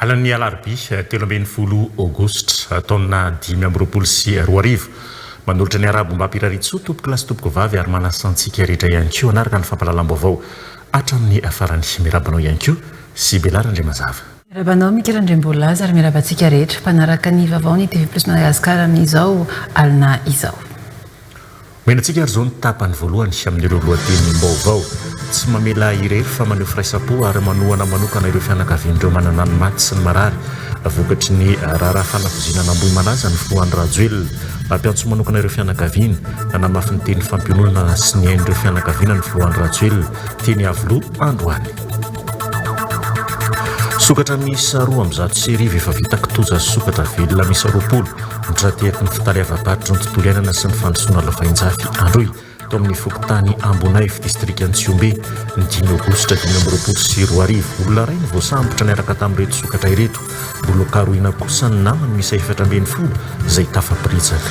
Alin'ny alarobia 13 aogositra taona 2025, manolotra ny arahaba ombam-pirariantsoa tompokolahy sy tompokovavy ary manasa antsika rehetra ihany koa hanaraka ny fampahalalam-baovao hatramin'ny farany. Miarahaba anao ihany koa Sibela Randriamazava. Miarahaba anao Mika Randriambolaza ary miarahaba antsika rehetra mpanaraka ny vaovaon'ny TV Plus Madagascar amin'izao alina izao. Omena antsika ary izao ny tapany voalohany amin'ireo lohatenim-baovao. Tsy mamela irery fa maneho firaisam-po ary manohana manokana ireo fianakavian'ireo manana ny maty sy ny marary vokatry ny raharaha fanapoizinana Ambohimalaza ny filoha Andry Rajoelina. Nampiantso manokana ireo fianakaviana, nanamafy ny teny fampiononana sy ny ain'ireo fianakaviana ny filoha Andry Rajoelina teny Iavoloha androany. Sokatra miisa 12 efa vita kitoza sy sokatra velona miisa 20 no tra-tehaky ny fitaleavam-paritry ny tontolo iainana sy ny fandrosoana Lovainjafy Androy tao amin'ny fokontany Ambonaivo, distrikan'i Tsihombe, ny dimy aogositra 2025. Olona iray no voasambotra niaraka tamin'ireto sokatra ireto. Mbola karohina kosa ny namany miisa 14 izay tafaporitsaka.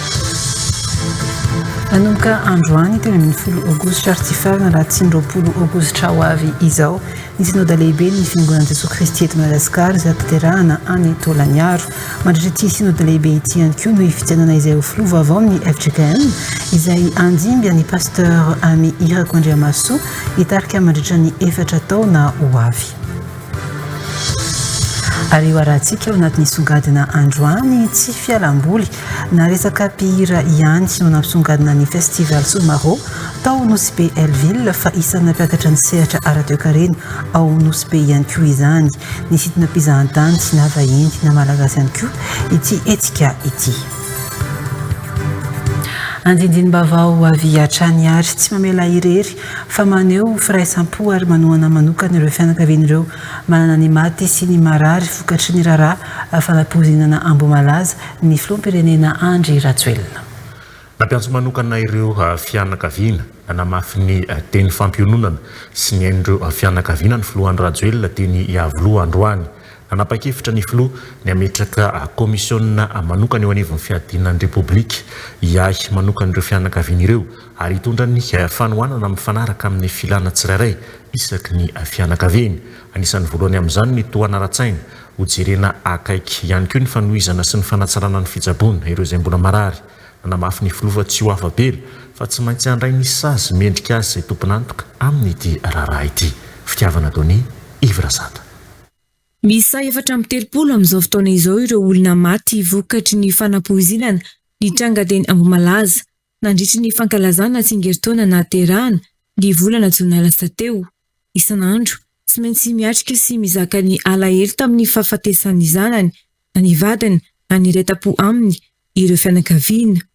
Nanomboka androany 13 aogositra ary tsy hifarana raha tsy ny 20 aogositra ho avy izao ny Synoda lehibe ny Fiangonan'i Jesoa Kristy eto Madagasikara izay hotanterahana any Taolagnaro. Mandritra ity Synoda lehibe ity ihany koa no hifidianana izay ho filoha vaovaon'ny fjkm izay handimby an'i Pasteur Amy Irako Andriamahasoa hitarika mandritra ny efatra taona ho avy. Ary ho arahantsika ao anatin'ny songadina androany tsy fialamboly na resaka mpihira ihany no nampisongadina ny Festival Soumaro tao Nosy Be Hellville fa isan'ny nampiakatra ny sehatra ara-toekarena ao Nosy Be ihany koa izany. Nisintona mpizahantany na vahiny na malagasy ihany koa ity hetsika ity. Andindinim-baovao avy hatrany ary tsy mamela irery fa maneho firaisam-po ary manohana manokana ireo fianakavian'ireo manana ny maty sy ny marary vokatry ny raharaha fanapoizinana Ambohimalaza ny filoham-pirenena Andry Rajoelina. Nampiantso manokana ireo fianakaviana, nanamafy ny teny fampiononana sy ny ain'ireo fianakaviana ny filoha Andry Rajoelina teny Iavoloha androany. Nanapa-kevitra ny filoha ny hametraka kaomisiona manokana eo anivon'ny fiadiana ny Repoblika hiahy manokana ireo fianakaviana ireo ary hitondra ny fanohanana mifanaraka amin'ny filana tsirairay isaky ny fianakaviana. Anisan'ny voalohany amin'izany ny tohana ara-tsaina. Hojerena akaiky ihany koa ny fanohizana sy ny fanatsarana ny fitsaboana ireo izay mbola marary. Nanamafy ny filoha fa tsy ho afa-bela fa tsy maintsy handray ny sazy mendrika azy izay tompon'antoka amin'ity raharaha ity. Fitiavana Donia, Yves Razata. Miisa 34 amin'izao fotoana izao ireo olona maty vokatry ny fanapoizinana nitranga teny Ambohimalaza nandritry ny fankalazana tsingerin-taona nahaterahana ny volana jona lasa teo. Isan'andro, tsy maintsy miatrika sy mizaka ny alahelo tamin'ny fahafatesan'ny zanany na ny vadiny na ny iray tam-po aminy ireo fianakaviana.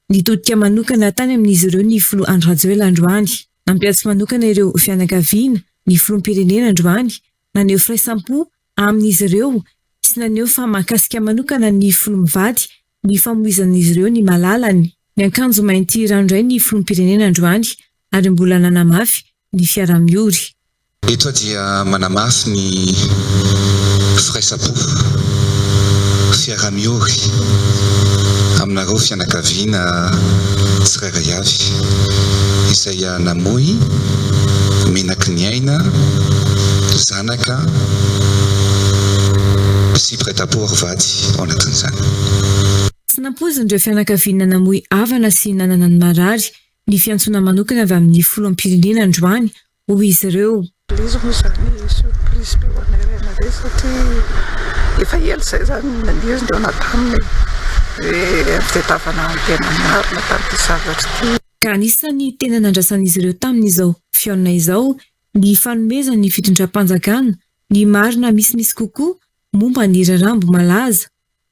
Nitodika manokana tany amin'izy ireo ny filoha Andry Rajoelina androany. Nampiantso manokana ireo fianakaviana ny filoham-pirenena androany, naneho firaisam-po amin'izy ireo sy naneho fa mahakasika manokana ny filoha mivady ny famoizan'izy ireo ny malalany. Niakanjo mainty ranoray ny filoham-pirenena androany ary mbola nanamafy ny fiaraha-miory. Eto aho dia manamafy ny firaisam-po, fiaraha-miory aminareo fianakaviana tsirairay avy izay namoy menaky ny aina, zanaka sy mpiray tampo ary vady ao anatin'izany. Tsy nampoizin'ireo fianakaviana namoy havana sy nanana ny marary ny fiantsoana manokana avy amin'ny filoham-pirenena androany, hoy izy ireo. Ilay izy moa izany surprise be ho anay ray aman-dreny satria efa ela izay izany naniry nihaona taminy e, hoe fitadiavana ny tena marina tamin'ity zavatra ity. Ka anisan'ny tena nandrasan'izy ireo tamin'izao fihaonana izao ny fanomezan'ny fitondram-panjakana ny marina misimisy kokoa momba ny raharaha Ambohimalaza.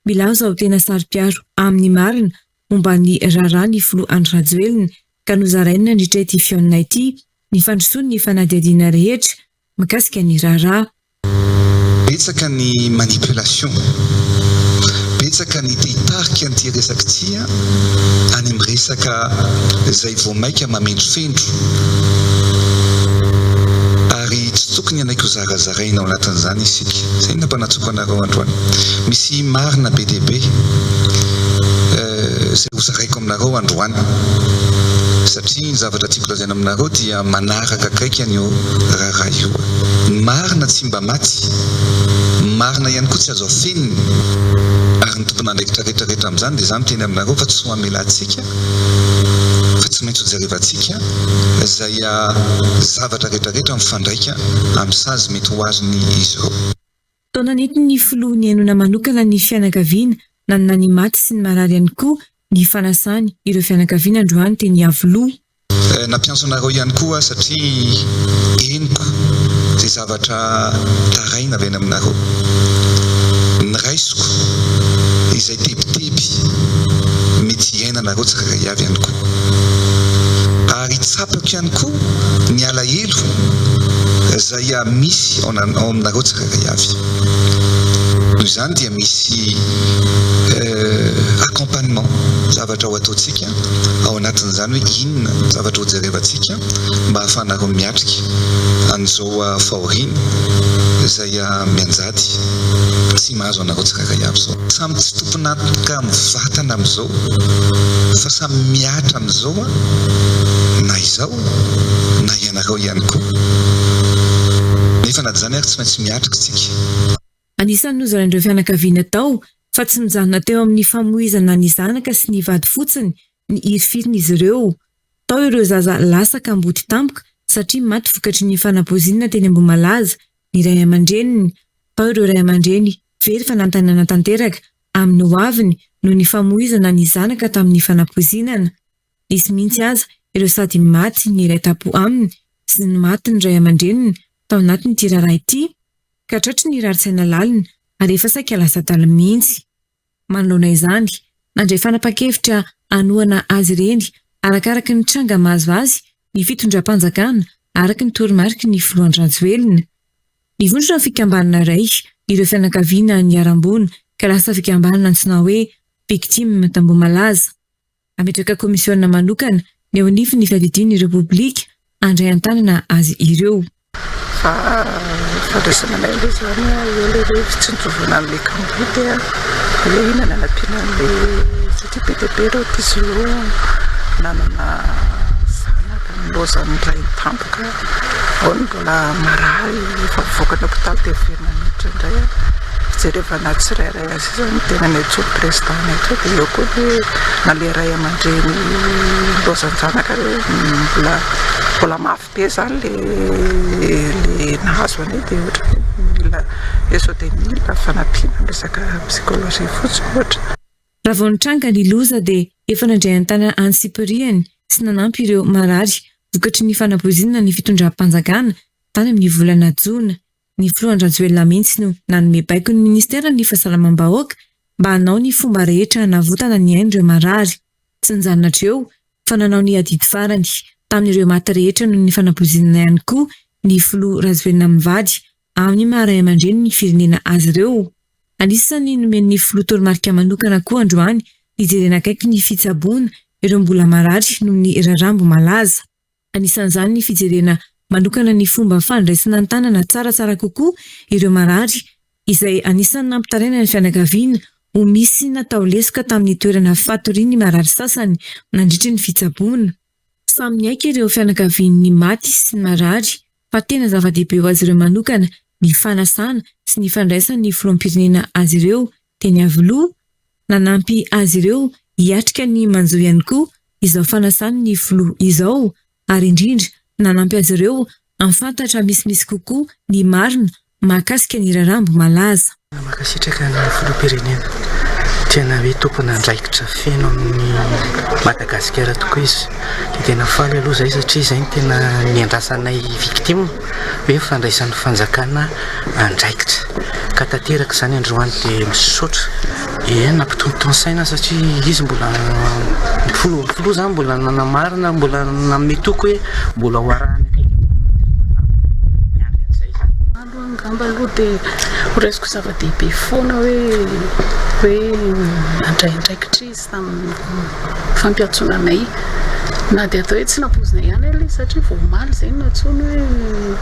Milaza ho tena saro-piaro amin'ny marina momba ny raharaha ny filoha Andry Rajoelina ka nozarainy nandritra ity fihaonana ity ny fandrosoan'ny fanadihadiana rehetra mikasika ny raharaha. Betsaka ny manipulation, betsaka ny te hitarika an'ity resaka ity any amin'ny resaka izay vao maika mamendrofendro ary tsy tokony hanaiky ho zarazaraina ao anatin'izany isika. Izay no nampanantsoiko anareo androany. Misy marina be dia be izay hozaraiko aminareo androany. Satria ny zavatra tiako lazaina aminareo dia manaraka akaiky an'io raharaha io. Ny marina tsy mba maty. Ny marina ihany koa tsy azo afenina. Ary ny tompon'andraikitra rehetra rehetra amin'izany dia izaho miteny aminareo fa tsy ho hamelantsika fa tsy maintsy ho jerevantsika izay zavatra rehetra rehetra mifandraika amin'ny sazy mety ho azon'izy ireo. Taona nentin'ny filoha nihainoana manokana ny fianakaviana nanana ny maty sy ny marary ihany koa ny fanasany ireo fianakaviana androany teny Iavoloha. Nampiantso anareo ihany koa aho satria henoko izay zavatra taraina avy any aminareo. Niraisiko izay tebiteby mety hiainanareo tsirairay avy ihany koa. Ary tsapako ihany koa ny alahelo izay misy ao aminareo tsirairay avy. Noho izany dia misy accompagnement, zavatra ho ataontsika ao anatin'izany hoe inona ny zavatra ho jerevantsika mba hahafahanareo miatrika an'izao fahoriana izay mianjady sy mahazo anareo tsirairay avy izao. Samy tsy tompon'antoka mivantana amin'izao fa samy mihatra amin'izao na izaho na ianareo ihany koa. Nefa na izany ary tsy maintsy miatrika isika. Anisan'ny nozarain'ireo fianakaviana tao fa tsy nijanona teo amin'ny famoizana ny zanaka sy ny vady fotsiny ny hirifirin'izy ireo. Tao ireo zaza lasa kamboty tampoka satria maty vokatry ny fanapoizinana teny Ambohimalaza ny ray aman-dreniny. Tao ireo ray aman-dreny very fanantenana tanteraka amin'ny hoaviny noho ny famoizana ny zanaka tamin'ny fanapoizinana. Nisy mihitsy aza ireo sady maty ny iray tampo aminy sy ny maty ny ray aman-dreniny tao anatin'ity raharaha ity ka tratry ny rarin-tsaina lalina ary efa saika lasa adala mihitsy. Manoloana izany, nandray fanapan-kevitra hanohana azy ireny arakaraka ny tranga mahazo azy ny fitondram-panjakana araka ny toromariky ny filoha Andry Rajoelina. Nivondrona ho fikambanana iray ireo fianakaviana niharam-boina ka lasa fikambanana antsoina hoe Victimes d'Ambohimalaza. Hametraka komisiona manokana ny eo anivon'ny fiadidian'ny Repoblika handray an-tanana azy ireo. Fa fandraisana anay aloha izany eo ilay hoe fitsinjovana an'ilay kamboty hoe inona no hanampiana an'ilay satria be dia be ireo ankizy ireo nanana zanaka nilaozan'ny rainy tampoka, ao ny mbola marary efa mivoaka ny hopitaly dia miverina miditra indray. Fijerevana tsirairay azy io izany no tena niantsoan'ny président anay teo dia eo koa ny hoe na ilay ray aman-dreny nilaozan-janaka hoe mbola mbola mafy be izany ilay nahazo an'io dia ohatran'ny hoe mila hoe sao dia mila fanampiana amin'ny resaka psychologie fotsiny ohatra. Raha vao nitranga ny loza dia efa nandray an-tanana antsipiriany sy nanampy ireo marary vokatry ny fanapoizinana ny fitondram-panjakana tany amin'ny volana jona. Ny filoha Andry Rajoelina mihitsy no nanome baiko ny minisiteran'ny fahasalamam-bahoaka mba hanao ny fomba rehetra hanavotana ny ain'ireo marary. Tsy nijanona hatreo fa nanao ny adidy farany tamin'ireo maty rehetra noho ny fanapoizinana ihany koa ny filoha Rajoelina mivady amin'ny maha ray aman-drenin'ny firenena azy ireo. Anisan'ny nomen'ny filoha toromarika manokana koa androany hijerena akaiky ny fitsaboana ireo mbola marary noho ny rarambo malaza. Anisan'izany ny fijerena manokana ny fomba fandraisana an-tanana tsaratsara kokoa ireo marary, izay anisan'ny nampitaraina ny fianakaviana ho misy natao lesoka tamin'ny toerana fatorian'ny marary sasany nandritry ny fitsaboana. Samy niaiky ireo fianakavian'ny maty sy ny marary fa tena zava-dehibe ho azy ireo manokana ny fanasana sy ny fandraisan'ny filoham-pirenena azy ireo teny Iavoloha. Nanampy azy ireo hiatrika ny manjo ihany koa izao fanasan'ny filoha izao ary indrindra nanampy azy ireo hahafantatra misimisy kokoa ny marina mahakasika ny raharaha Ambohimalaza. Mankasitraka ny filoham-pirenena. Tena hoe tompon'andraikitra feno amin'i Madagasikara tokoa izy. Dia tena faly aloha izahay satria izay no tena niandrasanay victime hoe fandraisan'ny fanjakana andraikitra. Ka tanteraka izany androany dia misaotra. Ie, nampitonitony saina satria izy mbola ny filoha filoha izany mbola nanamarina, mbola nanome toky hoe mbola ho arahana akaiky miandry an'izay izany. Aloha angamba aloha dia ho raisiko zava-dehibe foana hoe hoe nandray andraikitra izy tamin'ny fampiantsoana anay na dia atao hoe tsy nampoizina ihany aloha izy satria vao omaly izay no nantsoiny hoe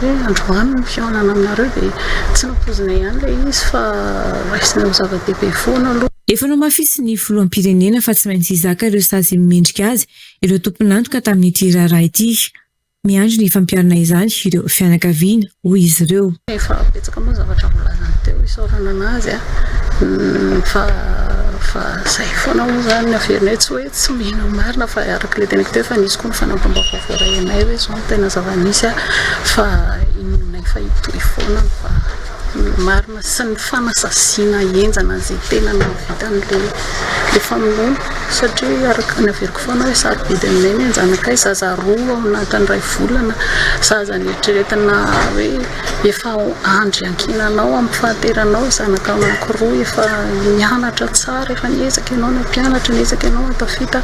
hoe androany ny fihaonana aminareo dia tsy nampoizina ihany ilay izy fa raisina ho zava-dehibe foana aloha. Efa nohamafisin'ny filoham-pirenena fa tsy maintsy hizaka ireo sazy mendrika azy ireo tompon'antoka tamin'ity raharaha ity. Miandry ny fampiharana izany ireo fianakaviana, hoy izy ireo. Efa betsaka moa ny zavatra voalazany teo isaorana anazy a, fa fa zay foana moa zany ny averinay tsy hoe tsy mino marina fa araka ilay teniko teo efa nisy koa ny fanampim-baovao voaray anay hoe izao no tena zava-nisy a, fa inoanay fa hitohy foana fa ny marina. Sy ny fanasaziana henjana an'izay tena nahavita an'ilay ilay famonoana satria araka ny averiko foana hoe sarobidy aminay ny ain-janakay, zaza roa ao anatin'ny iray volana, zaza neritreretina hoe efa andry iankinanao amin'ny fahateranao, zanaka anankiroa efa nianatra tsara, efa niezaka ianao nampianatra, niezaka ianao hahatafita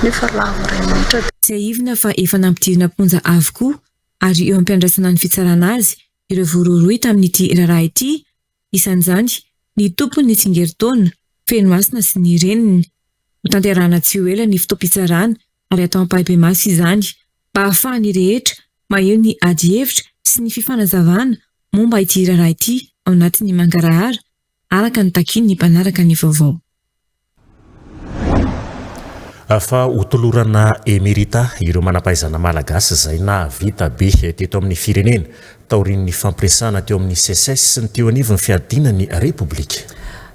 nefa lavo iray minitra. Tsiahivina fa efa nampidirina am-ponja avokoa ary eo am-piandrasana ny fitsarana azy ireo voarohirohy tamin'ity raharaha ity, isan'izany ny tompon'ny tsingerin-taona, Fenohasina sy ny reniny. Hotanterahana tsy ho ela ny fotoam-pitsarana ary hatao ampahibemaso izany mba hahafahan'ny rehetra maheno ny adihevitra sy ny fifanazavana momba ity raharaha ity ao anatin'ny mangarahara araka ny takian'ny mpanaraka ny vaovao. Fa hotolorana Emerita ireo manam-pahaizana malagasy izay nahavita be teto amin'ny firenena taorian'ny fampiresahana teo amin'ny Seces sy ny teo anivon'ny fiadiana ny Repoblika.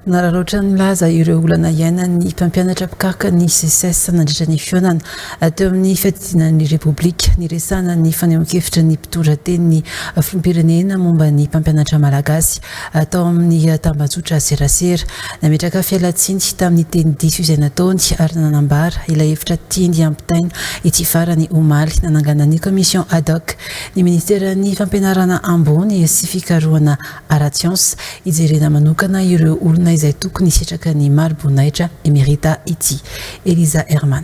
Nararaotra nilaza ireo olana iainan'ny mpampianatra mpikaroka ny Seces nandritra ny fihaonana teo amin'ny fiadiana ny Repoblika. Niresahana ny fanehoan-kevitry ny mpitondra tenin'ny filoham-pirenena momba ny mpampianatra malagasy. tao amin'ny tambajotra serasera. Nametraka fialantsiny tamin'ny teny diso izay nataony ary nanambara ilay hevitra tiany hampitaina ity farany omaly. Nanangana ny commission ad hoc ny ministeran'ny fampianarana ambony sy fikarohana ara-tsiansa hijerena manokana ireo olona izay tokony hisitraka ny mari-boninahitra emerita ity. Eliza Herman.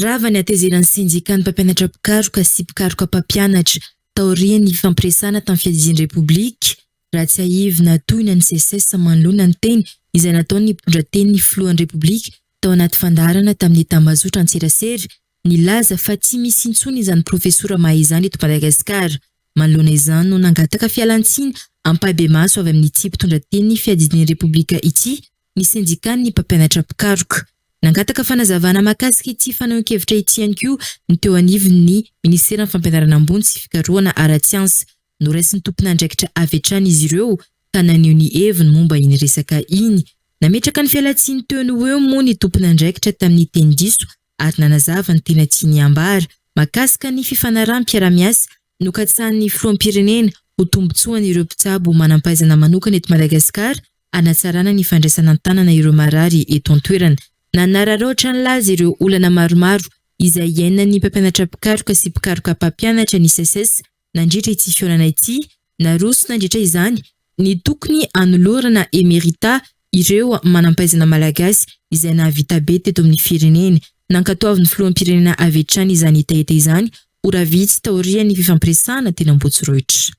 Rava ny hatezeran'ny sendikan'ny mpampianatra mpikaroka sy mpikaroka mpampianatra taorian'ny fifampiresahana tamin'ny fiadidian'ny Repoblika, raha tsiahivina tohina ny Seces manoloana ny teny izay nataon'ny mpitondra tenin'ny filohan'ny Repoblika tao anaty fandaharana tamin'ny tambazotra antserasera nilaza fa tsy misy intsony izany profesora mahay izany eto Madagasikara. Manoloana izany no nangataka fialantsiny ampahibemaso avy amin'ity mpitondra tenin'ny fiadidian'ny Repoblika ity ny sendikan'ny mpampianatra mpikaroka. Nangataka fanazavana mahakasika ity fanehoan-kevitra ity ihany koa ny teo anivon'ny minisiteran'ny Fampianarana ambony sy fikarohana ara-tsiansa. Noraisin'ny tompon'andraikitra avy hatrany izy ireo ka naneho ny heviny momba iny resaka iny. Nametraka ny fialantsiny teo no ho eo moa ny tompon'andraikitra tamin'ny teny diso ary nanazava ny tena tiany hambara mahakasika ny fifanaraham-piarahamiasa nokatsahan'ny filoham-pirenena ho tombontsoan'ireo mpitsabo manam-pahaizana manokana eto Madagasikara hanatsarana ny fandraisana an-tanana ireo marary eto an-toerana. Nanararaotra nilaza ireo olana maromaro izay iainan'ny mpampianatra mpikaroka sy mpikaroka mpampianatra ny Seces nandritra ity fihaonana ity. Naroso nandritra izany ny tokony hanolorana Emerita ireo manampahaizana malagasy izay nahavita be teto amin'ny firenena. Nankatoavin'ny filoham-pirenena avy hatrany izany hetaheta izany ora vitsy taorian'ny fifampiresahana teny Ambohitsorohitra.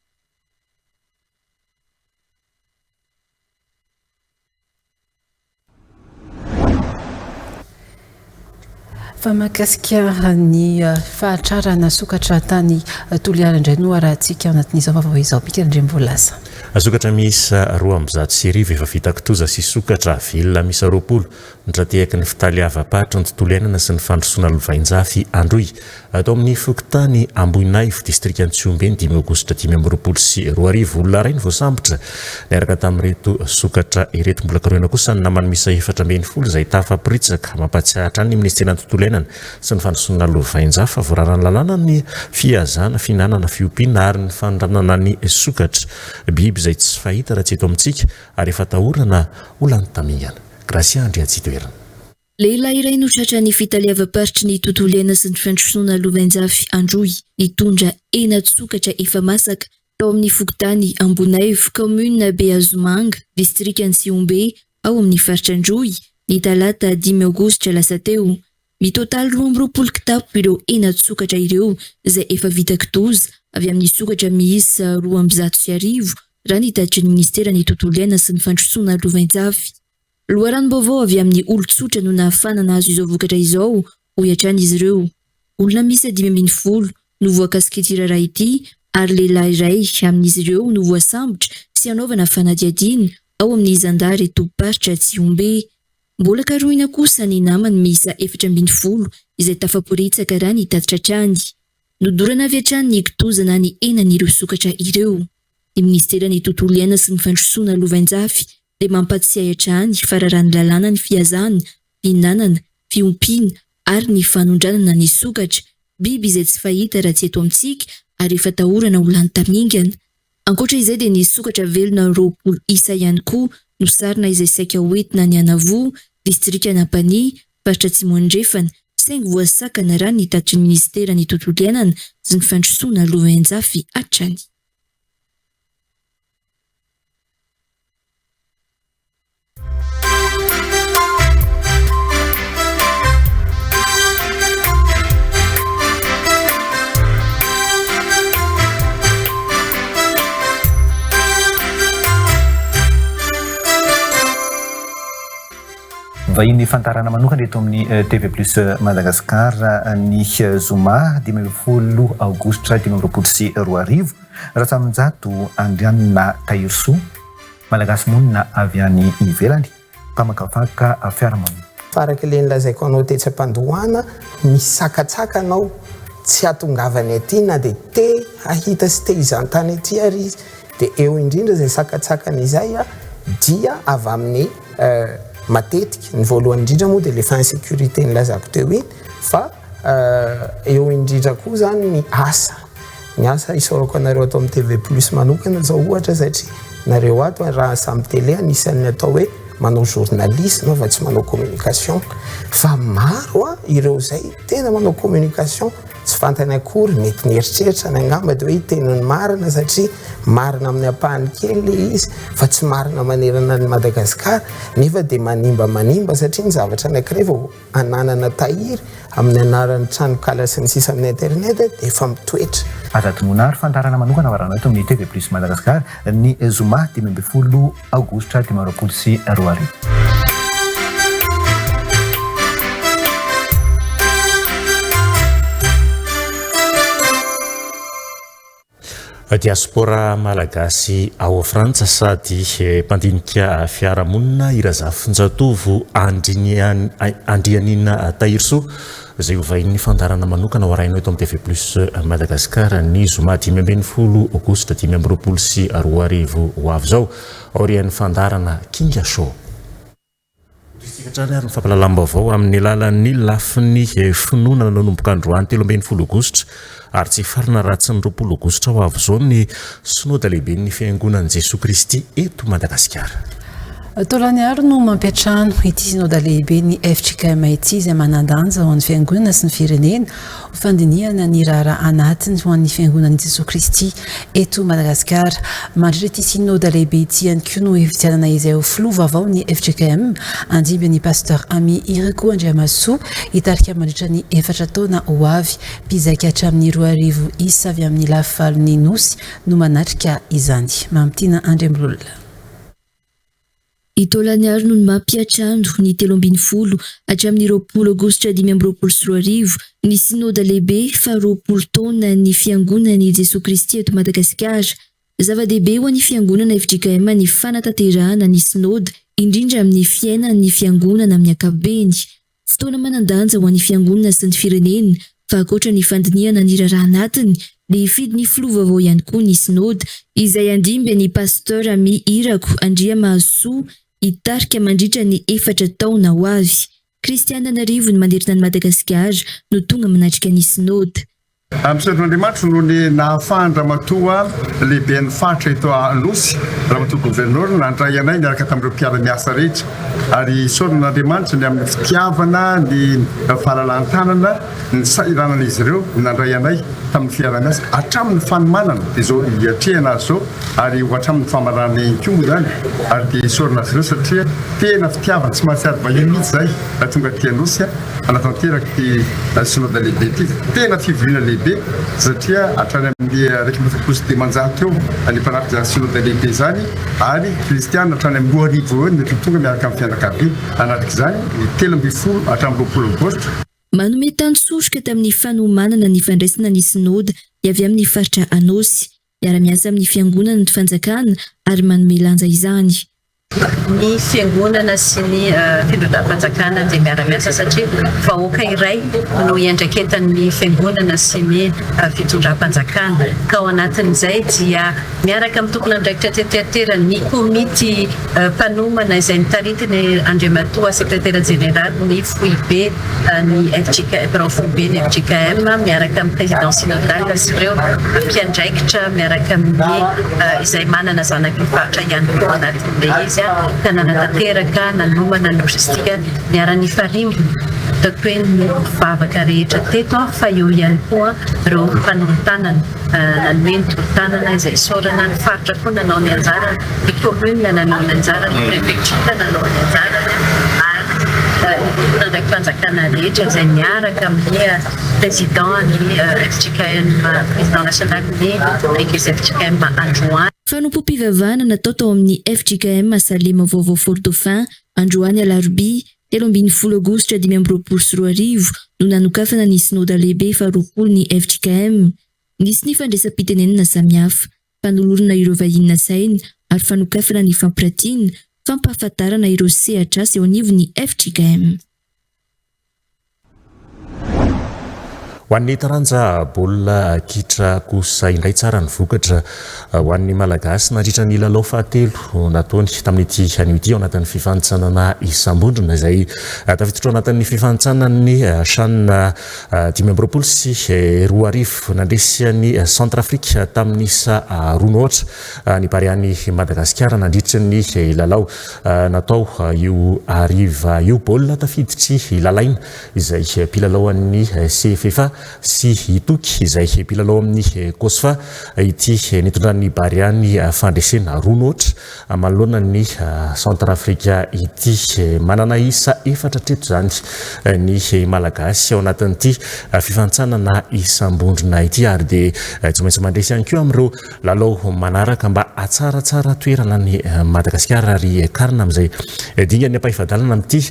Fa mahakasika ny fahatrarana sokatra tany Toliara indray no arahantsika ao anatin'izao vaovao izao. Mika Andriamboalaza. Sokatra miisa 12 200 efa vita kitoza sy sokatra velona miisa 20 Notratehaky ny fitaleavam-paritry ny tontolo iainana sy ny fandrosoana lovainjafy Androy, tao amin'ny fokontany Ambohinaivo, distrikan'i Tsihombe, ny dimy aogositra 2025. Olona iray no voasambotra niaraka tamin'ireto sokatra ireto. Mbola karohina kosa ny namany miisa 14 izay tafaporitsaka. Mampahatsiahy hatrany ny minisiteran'ny tontolo iainana sy ny fandrosoana lovainjafy fa voararan'ny lalàna ny fihazana, fihinanana, fiompiana ary ny fanondranana ny sokatra, biby izay tsy fahita raha tsy eto amintsika ary efa atahorana ho lany tamingana. Gracia Andriantsitoerina. Lehilahy iray no tratran'ny fitaleavam-paritry ny tontolo iainana sy ny fandrosoana lovainjafy Androy nitondra henan-tsokatra efa masaka tao amin'ny fokontany Ambonaivo, kaominina Behazomanga, distrikan'i Tsihombe, ao amin'ny faritra Androy, ny talata dimy aogositra lasa teo. Mitotaly 22 kitapo ireo henan-tsokatra ireo izay efa vita kitoza avy amin'ny sokatra miisa 1200 raha ny tatitry ny minisiteran'ny Tontolo iainana sy ny fandrosoana lovainjafy. Loharanom-baovao avy amin'ny olon-tsotra no nahafahana nahazo izao vokatra izao, hoy hatrany izy ireo. Olona miisa 15 no voakasik'ity raharaha ity ary lehilahy iray amin'izy ireo no voasambotra sy hanaovana fanadihadiana ao amin'ny zandary tobim-paritra Tsihombe. Mbola karohina kosa ny namany miisa 14 izay tafaporitsaka raha ny tatitra hatrany. Nodorana avy hatrany ny kitoza na ny henan'ireo sokatra ireo. Ny minisiteran'ny Tontolo iainana sy ny fandrosoana lovainjafy dia mampatsiahy hatrany fa raràn'ny lalàna ny fihazana, fihinanana, fiompiana ary ny fanondranana ny sokatra, biby izay tsy fahita raha tsy eto amintsika ary efa atahorana ho lany tamingana. Ankoatra izay dia nisy sokatra velona 20 isa ihany koa no sarona izay saika hoentina any Anavoa, distrikan'Ampanihy, faritra Atsimo Andrefana, saingy voasakana raha ny tatitry ny minisiteran'ny Tontolo iainana sy ny fandrosoana lovainjafy hatrany. Vahiny fandaharana manokana eto amin'ny eh, TV Plus Madagascar ny eh, zoma 15 aogositra 2025 Ratsaminjato Andrianina Tahirisoa Malagasy monina avy any ivelany, mpamakafaka fiarahamonina. Fa araka ilay nolazaiko anao tetsy am-pandohana, misy sakatsakana ao tsy hatongavany aty na dia te hahita sy te hizantany aty ary izy. Dia eo indrindra izay sakatsakana izay dia avy amin'ny matetika, ny voalohany indrindra moa dia ilay efa insécurité nilazako teo iny fa eo indrindra koa izany ny asa. Ny asa isaorako anareo ato amin'ny TV plus manokana zao ohatra satria nareo ato raha samy télé anisan'ny atao hoe manao journalisme fa tsy manao communication fa maro a ireo zay tena manao communication tsy fantany akory mety nieritreritra ny angamba de hoe hiteny ny marina satria marina amin'ny ampahany kely le izy fa tsy marina manerana ny Madagasikara nefa de manimba manimba satria ny zavatra anankiray vao ananana tahiry amin'ny anaran'ny tranonkala sy ny sisa amin'ny internet dia efa mitoetra. Aza adinoina ary fandaharana manokana ho arahanao eto amin'ny TV Plus Madagascar ny zoma 15 aogositra 2025. Diaspora malagasy ao Frantsa sady mpandinika fiarahamonina i Razafinjatovo Andrianina Tahirisoa izay ho vahinin'ny fandaharana manokana ho arahinao eto amin'ny TV Plus Madagascar ny zoma 15 aogositra 2025 ho avy izao aorian'ny fandaharana Kinga Show. Hotohizantsika hatrany ary ny fampahalalam-baovao amin'ny alalan'ny lafiny finoana nanomboka androany 13 aogositra ary tsy hifarana raha tsy ny 20 aogositra ho avy izao ny Synoda lehiben'ny Fiangonan'i Jesoa Kristy eto Madagasikara. Taolagnaro no mampiantrano ity Synoda lehiben'ny fjkm ity izay manan-danja ho an'ny Fiangonana sy ny firenena ho fandinihana ny raharaha anatiny ho an'ny Fiangonan'i Jesoa Kristy eto Madagasikara. Mandritra ity Synoda lehibe ity ihany koa no hifidianana izay ho filoha vaovao ny fjkm, handimby an'i Pasteur Amy Iriko Andriamahasoa hitarika mandritra ny efatra taona ho avy. Mpizaika hatramin'ny 2000 isa avy amin'ny lafivalon'ny Nosy no manatrika izany. Mamitiana Andriambololona. I Taolagnaro no mampiantrano ny 13 hatramin'ny 20 aogositra 2025 ny Synoda lehibe faharoapolo taona ny Fiangonan'i Jesoa Kristy eto Madagasikara. Zava-dehibe ho an'ny Fiangonana fjkm ny fanatanterahana ny Synoda, indrindra amin'ny fiainan'ny Fiangonana amin'ny ankapobeny. Fotoana manan-danja ho an'ny Fiangonana sy ny firenena, fa ankoatra ny fandinihana ny raharaha anatiny, dia hifidy ny filoha vaovao ihany koa ny Synoda, izay handimby an'i Pasteur Amy Irako Andriamahazosoa hitarika mandritra ny efatra taona ho avy. Kristiana an'arivony manerana an'i Madagasikara no tonga manatrika ny Synoda. Misaotra an'Andriamanitra noho ny nahafahan-dRamatoa lehiben'ny faritra eto Anosy, Ramatoa Governor, nandray anay niaraka tamin'ireo mpiara-miasa rehetra. Ary isaorana an'Andriamanitra ny amin'ny fitiavana, ny fahalalahan-tanana, ny sahiranan'izy ireo nandray anay tamin'ny fiaraha-miasa hatramin'ny fanomanana dia izao hiatrehana azy izao ary ho hatramin'ny famaranana ihany koa moa izany. Ary dia isaorana azy ireo satria tena fitiavana, tsy mahatsiaro vahiny mihitsy izahay raha tonga aty Anosy. Hanatanteraka ity Synoda lehibe ity. Tena fivoriana lehibe satria hatrany amin'ny 541 eo ny mpanatrika izany Synoda lehibe izany ary kristiana hatrany amin'ny 2000 eo no mety ho tonga miaraka amin'ny fianakaviany hanatrika izany ny 13 hatramin'ny 20 aogositra. Manome tantsoroka tamin'ny fanomanana ny fandraisana ny Synoda ny avy amin'ny faritra Anôsy. Miara-miasa amin'ny Fiangonana ny fanjakana ary manome lanja izany. Ny fiangonana sy ny fitondram-panjakana dia miara-miasa satria vahoaka iray no iandraiketan'ny fiangonana sy ny fitondram-panjakana ka ao anatin'izay dia miaraka amin'ny tompon'andraikitra teteatera ny komity mpanomana izay notaritin'i Andriamatoa Sekretera Jeneralin'ny foibe ny fjkm, birao foibe ny fjkm miaraka amin'ny Président Synodal sy ireo mpiandraikitra miaraka amin'ny izay manana zanaky ny faritra ihany koa ao anatin'ilay izy ka nanatanteraka nanomana ny logistique niara-nifarimbona ataoko hoe ny mpivavaka rehetra teto fa eo ihany koa ireo mpanolo-tanana nanome ny tolo-tanana izay isaorana ny faritra koa nanao ny anjarany, ny commune nanao ny anjarany, ny préfecture nanao ny anjarany ary ny tompon'andraiki-panjakana rehetra izay niaraka amin'ny président ny fjkm, président national ny Eglise fjkm androany. Fanompoam-pivavahana natao tao amin'ny fjkm Salema Vaovao Fort Dauphin androany alarobia 13 aogositra 2025 no nanokafana ny Synoda lehibe faharoapolo ny fjkm. Nisy ny fandraisam-pitenenana samihafa, fanolorana ireo vahiny nasaina ary fanokafana ny fampiratiana, fampahafantarana ireo sehatr'asa eo anivon'ny fjkm. Ho an'ny taranja baolina kitra kosa indray tsara ny vokatra ho an'ny Malagasy nandritra ny lalao fahatelo nataony tamin'ity anio ity ao anatin'ny fifanintsanana isam-bondrona izay tafiditra ao anatin'ny fifanintsanan'ny CHAN 2025. Nandresy an'i Centrafrique tamin'ny isa roa no aotra ny Barean'i Madagasikara nandritra ny lalao natao io hariva io. Baolina tafiditr'i Lalaina izay mpilalao an'ny CFFA sy i Toky izay mpilalao amin'ny Cosfa ity nitondran'ny Barea ny fandresena roa no aotra manoloana ny Centrafrique ity. Manana isa efatra hatreto izany ny Malagasy ao anatin'ity fifanintsanana isam-bondrona ity ary dia tsy maintsy mandresy ihany koa amin'ireo Lalao manaraka mba hatsaratsara toerana an'i Madagasikara ary hiakarina amin'izay dingan'ny ampahefa-dalana amin'ity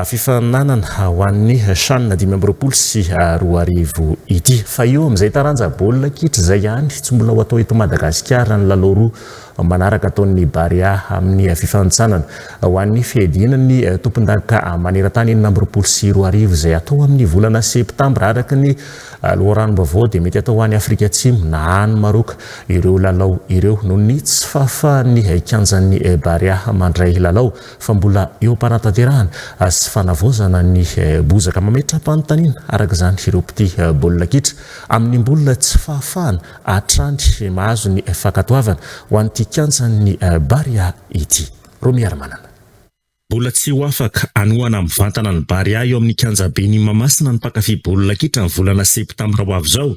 fifaninanana ho an'ny Chan 2025 ity. Fa eo amin'izay taranja baolina kitra izay ihany, tsy mbola ho atao eto Madagasikara ny lalao roa manaraka ataon'ny Barea amin'ny fifanintsanana ho an'ny fiadiana ny tompondaka maneran-tany 2026 izay hatao amin'ny volana septambra araka ny Loharanom-baovao dia mety hatao any Afrika Atsimo na any Maroka ireo lalao ireo noho ny tsy fahafahan'ny kianjan'ny Barea mandray lalao fa mbola eo am-panatanterahana sy fanavaozana ny bozaka. Mametra-panontaniana araka izany ireo mpitia baolina kitra amin'ny mbola tsy fahafahana hatrany mahazo ny fankatoavana ho an'ity kianjan'ny Barea ity. Romiarimanana. Mbola tsy ho afaka hanohana mivantana ny Barea eo amin'ny kianjaben'i Mahamasina ny mpankafy baolina kitra ny volana septambra ho avy izao.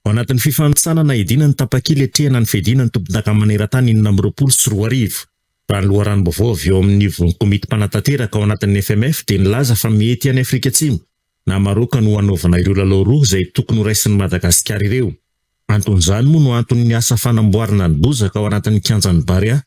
Ao anatin'ny fifanintsanana hiadiana ny tapakila hiatrehana ny fiadiana ny tompondaka maneran-tany 2026. Raha ny loharanom-baovao avy eo amin'ny ivon'ny komity mpanatanteraka ao anatin'ny FMF dia nilaza fa mety any Afrika Atsimo na Maroka no hanaovana ireo lalao roa izay tokony horaisin'i Madagasikara ireo. Anton'izany moa no anton'ny asa fanamboarana ny bozaka ao anatin'ny kianjan'ny Barea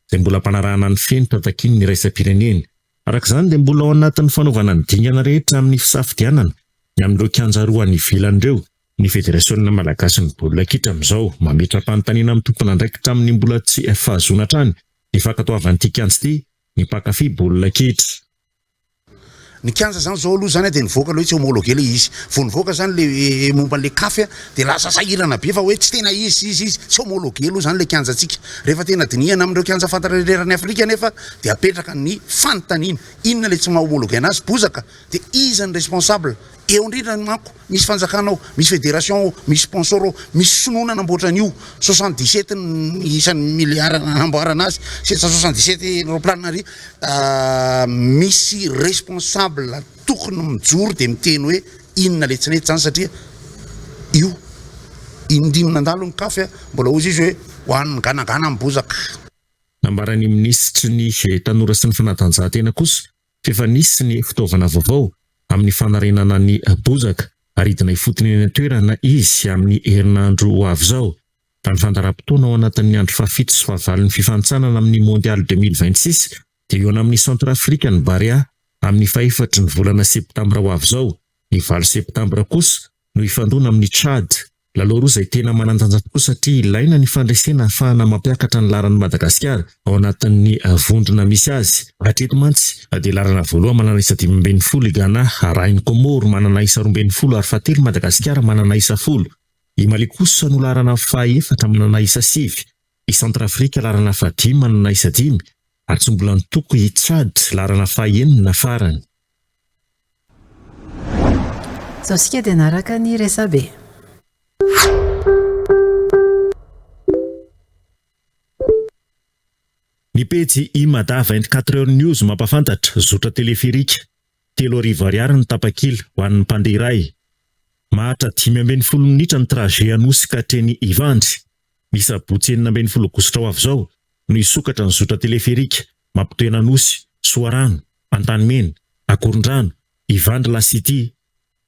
izay mbola ampanarahana ny fenitra takian'ny iraisam-pirenena. Araka izany dia mbola ao anatin'ny fanaovana ny dingana rehetra amin'ny fisafidianana ny amin'ireo kianja roa any ivelany ireo ny Federasiona malagasin'ny baolina kitra amin'izao. Mametra-panontaniana amin'ny tompon'andraikitra amin'ny mbola tsy fahazoana hatrany ny fankatoavan'ity kianja ity ny mpankafy baolina kitra. Ny kianja zany zao aloha zany dia nivoaka aloha hoe tsy homologué le izy. Vao nivoaka zany le momba an'le caf dia lasa sahirana be fa hoe tsy tena izy izy izy, tsy homologué aloha zany le kianjantsika. Rehefa tena dinihana amin'ireo kianja fantatra eran'i Afrika anefa dia apetraka ny fanontaniana, inona le tsy maha homologué anazy? Bozaka? Dia iza ny responsable? Eo indrindra manko misy fanjakana ao, misy fédération ao, misy sponsor ao, misy sinoa nanamboatra an'io, 77 ny isan'ny milliards nanamboarana azy, 777 roaplanina ary, misy responsable tokony mijoro dia miteny hoe inona le tsy nety zany satria io indimy nandalo ny caf mbola hozy izy hoe ho an'ny ganagana ny bozaka. Nambaran'ny minisitry ny Tanora sy ny fanatanjahantena kosa F'efa nisy ny fitaovana vaovao amin'ny fanarenana ny bozaka ary hidina ifotony eny an-toerana izy amin'ny herinandro ho avy izao. Raha ny fandaharam-potoana ao anatin'ny andro fahafito sy fahavalon'ny fifanintsanana amin'ny Mondial 2026 dia hihaona amin'ny Centrafrique ny Barea amin'ny fahefatry ny volana septambra ho avy izao. Ny valo septambra kosa no hifandona amin'i Tchad. Lalao roa izay tena manan-danja tokoa satria ilaina ny fandresena ahafahana mampiakatra ny laharan'i Madagasikara ao anatin'ny vondrona misy azy. Hatreto mantsy dia laharana voalohany manana isa 15 i Ghana, arahin'i Comores manana isa 12 ary fahatelo Madagasikara manana isa folo. I Mali kosa no laharana fahaefatra manana isa sivy, i Centrafrique laharana fahadimy manana isa dimy ary tsy mbola nitoko i Tchad laharana fahaenina farany. Izao isika dia hanaraka ny resabe. Ny pejy Imada 24 heures news mampafantatra, zotra teleferika, 3000 ariary ny tapakila ho an'ny mpandeha iray. Maharitra 15 minitra ny trajet Anosy ka hatreny Ivandry. Ny sabotsy 16 aogositra ho avy izao no hisokatra ny zotra teleferika mampitohy an'Anosy, Soarano, Antanimena, Akorondrano, Ivandry La City.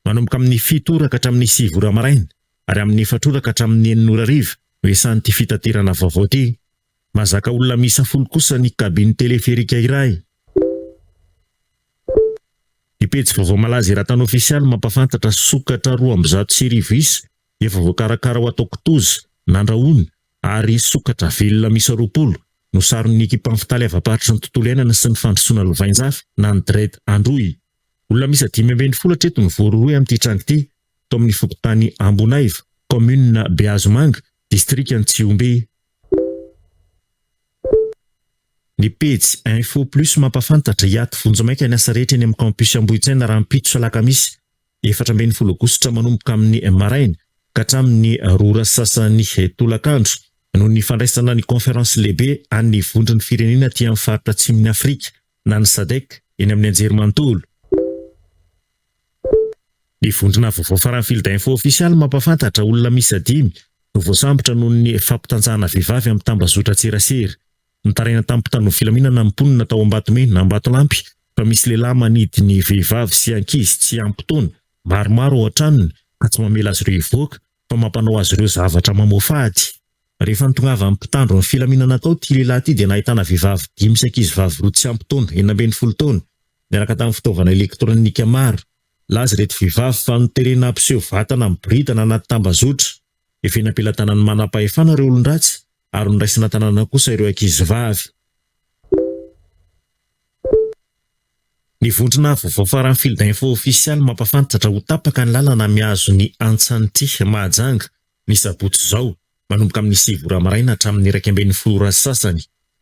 Manomboka amin'ny fito ora ka hatramin'ny sivy ora maraina ary amin'ny efatra ora ka hatramin'ny enina ora hariva no iasan'ity fitaterana vaovao ity. Mahazaka olona miisa folo kosa ny cabine teleferika iray. Ny pejy vaovao malaza eran-tany ofisialy mampahafantatra sokatra 12 200 isa efa voakarakara ho atao kitoza, nandrahona ary sokatra velona miisa 20 no saron'ny ekipan'ny fitaleavam-paritry ny tontolo iainana sy ny fandrosoana lovainjafy na ny DREDD Androy. Olona miisa 15 hatreto no voarohirohy amin'ity tranga ity tao amin'ny fokontany Ambonaivo, kaominina Behazomanga, distrikan'i Tsihombe. Ny pejy Info Plus mampahafantatra hiato vonjimaika ny asa rehetra eny amin'ny Campus Ambohitsaina rahampitso alakamisy 14 aogositra manomboka amin'ny maraina ka hatramin'ny roa ora sy sasany tolakandro noho ny fandraisana ny conférence lehibe an'ny vondron'ny firenena aty amin'ny faritra atsimon'i Afrika na ny Sadec eny amin'ny anjerimanontolo. Ny vondrona vaovao farany Field Info ofisialy mampahafantatra olona miisa dimy no voasambotra noho ny fampitanjahana vehivavy amin'ny tambazotran-tserasera. Nitaraina tamin'ny mpitandro ny filaminana ny mponina tao Ambatomena, Ambatolampy, fa misy lehilahy manidy ny vehivavy sy ankizy tsy ampy taona maromaro ao an-tranony ka tsy mamela azy ireo hivoaka fa mampanao azy ireo zavatra mamoafady. Rehefa nitongavan'ny mpitandro ny filaminana tao ity lehilahy ity dia nahitana vehivavy dimy sy ankizivavy roa tsy ampy taona, 16 taona, niaraka tamin'ny fitaovana elektronika maro. Nilaza ireto vehivavy fa noterena hampiseho vatana miboridana anaty tambazotra. Efa eny am-pelatanan'ny manam-pahefana ireo olon-dratsy ary noraisina an-tanàna kosa ireo ankizivavy. Ny vondrona vaovao faran'ny Field Info ofisialy mampahafantatra ho tapaka ny lalana mihazo ny Antsanity Mahajanga ny sabotsy izao manomboka amin'ny sivy ora maraina hatramin'ny 11 ora sy sasany,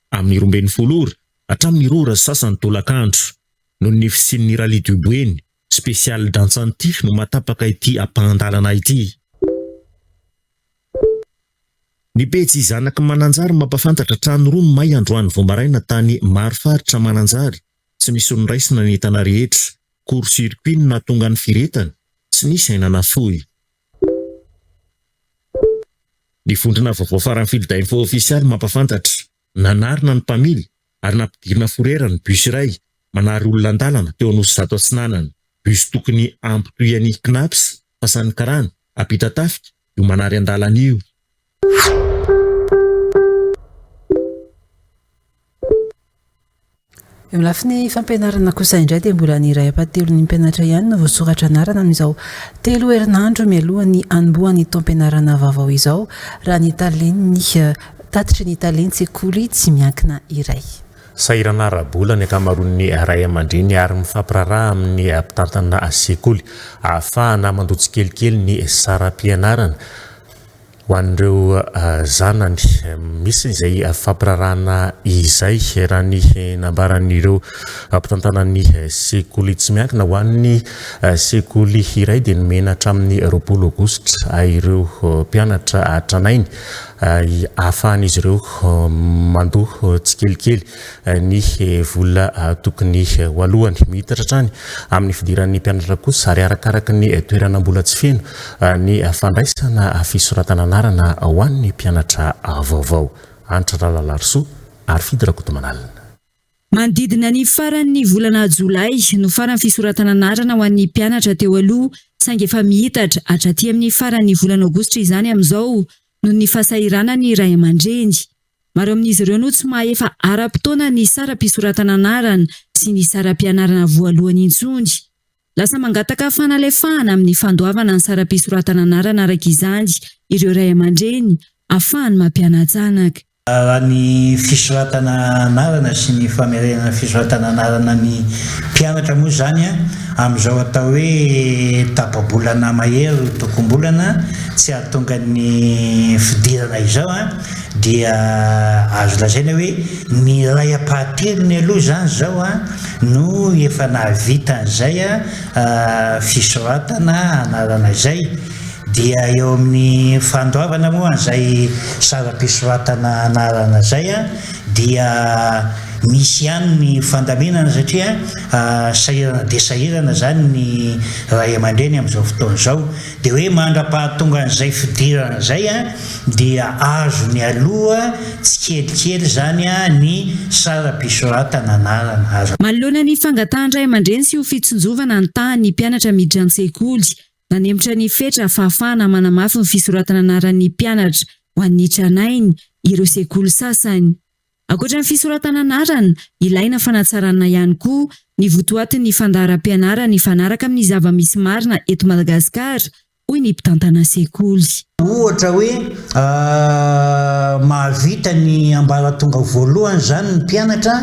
amin'ny 12 ora hatramin'ny roa ora sy sasany tolakandro. Noho ny fisian'ny Rallye du Boeny, spécial d'Antsanity no mahatapaka ity ampahan-dalana ity. Ny pejy Zanak'i Mananjary mampahafantatra trano roa no may androany vao maraina tany Marofaritra Mananjary, tsy misy noraisina ny entana rehetra, court circuit no nahatonga ny firehetana, tsy nisy aina nafoy. Ny vondrona vaovao farany Field Info ofisialy mampahafantatra, nanarina ny mpamily ary nampidirina fourrière ny bus iray manary olona an-dalana teo Anosizato Atsinanana. Bus tokony hampitohy an'i Cnaps, Fasan'ny Karana, Ampitatafika io manary an-dalana io. Eo amin'ny lafiny fampianarana kosa indray dia mbola ny iray ampahatelon'ny mpianatra ihany no voasoratra anarana amin'izao telo herinandro mialohan'ny hanombohan'ny taom-pianarana vaovao izao, raha ny talen'ny tatitry ny talen-tsekoly tsy miankina iray. Sahirana ara-bola ny ankamaroan'ny ray aman-dreny ary mifampiraharaha amin'ny mpitantana sekoly ahafahana mandoa tsikelikely ny saram-pianarana. Ho an'ireo zanany, misy izay fampirarahana izay raha ny nambaran'ireo mpitantana ny sekoly tsy miankina. Ho an'ny sekoly iray dia nomena hatramin'ny 20 aogositra ireo mpianatra tranainy ahafahan'izy ireo mandoa tsikelikely ny vola tokony ho alohany. Miitatra hatrany amin'ny fidiran'ny mpianatra kosa ary arakaraka ny toerana mbola tsy feno ny fandraisana fisoratana anarana ho an'ny mpianatra vaovao. Hanitra Ralalarisoa ary Fidy Rakotomanalina. Manodidina ny faran'ny volana jolay no faran'ny fisoratana anarana ho an'ny mpianatra teo aloha saingy efa miitatra hatraty amin'ny faran'ny volana aogositra izany amin'izao noho ny fahasahiranan'ny ray aman-dreny. Maro amin'izy ireo no tsy mahefa ara-potoana ny saram-pisoratana anarana sy ny saram-pianarana voalohany intsony. Lasa mangataka fanalefahana amin'ny fandoavana ny saram-pisoratana anarana araka izany ireo ray aman-dreny ahafahany mampiana-janaka. Raha ny fisoratana anarana sy ny famerenana fisoratana anarana ny mpianatra moa izany amin'izao atao hoe tapa-bolana mahery tokom-bolana tsy hahatonga ny fidirana izao dia azo lazaina hoe ny iray ampahatelony aloha izany izao no efa nahavita an'izay fisoratana anarana izay dia eo amin'ny fandoavana moa an'izay saram-pisoratana anarana izay dia misy ihany ny fandaminana satria sahirana dia sahirana izany ny ray aman-dreny amin'izao fotoana izao. Dia hoe mandra-pahatonga an'izay fidirana izay dia azony aloha tsikelikely izany ny saram-pisoratana anarana. Azo. Manoloana ny fangatahan-dray aman-dreny sy ho fitsinjovana ny tahan'ny mpianatra miditra an-tsekoly, nanemotra ny fetra fahafahana manamafy ny fisoratana anaran'ny mpianatra ho an'ny tranainy ireo sekoly sasany. Ankoatra ny fisoratana anarana, ilaina fanatsarana ihany koa ny votoatin'ny fandaharam-pianarana hifanaraka amin'ny zava-misy marina eto Madagasikara, hoy ny mpitantana sekoly. Ohatra hoe mahavita ny ambaratonga voalohany izany ny mpianatra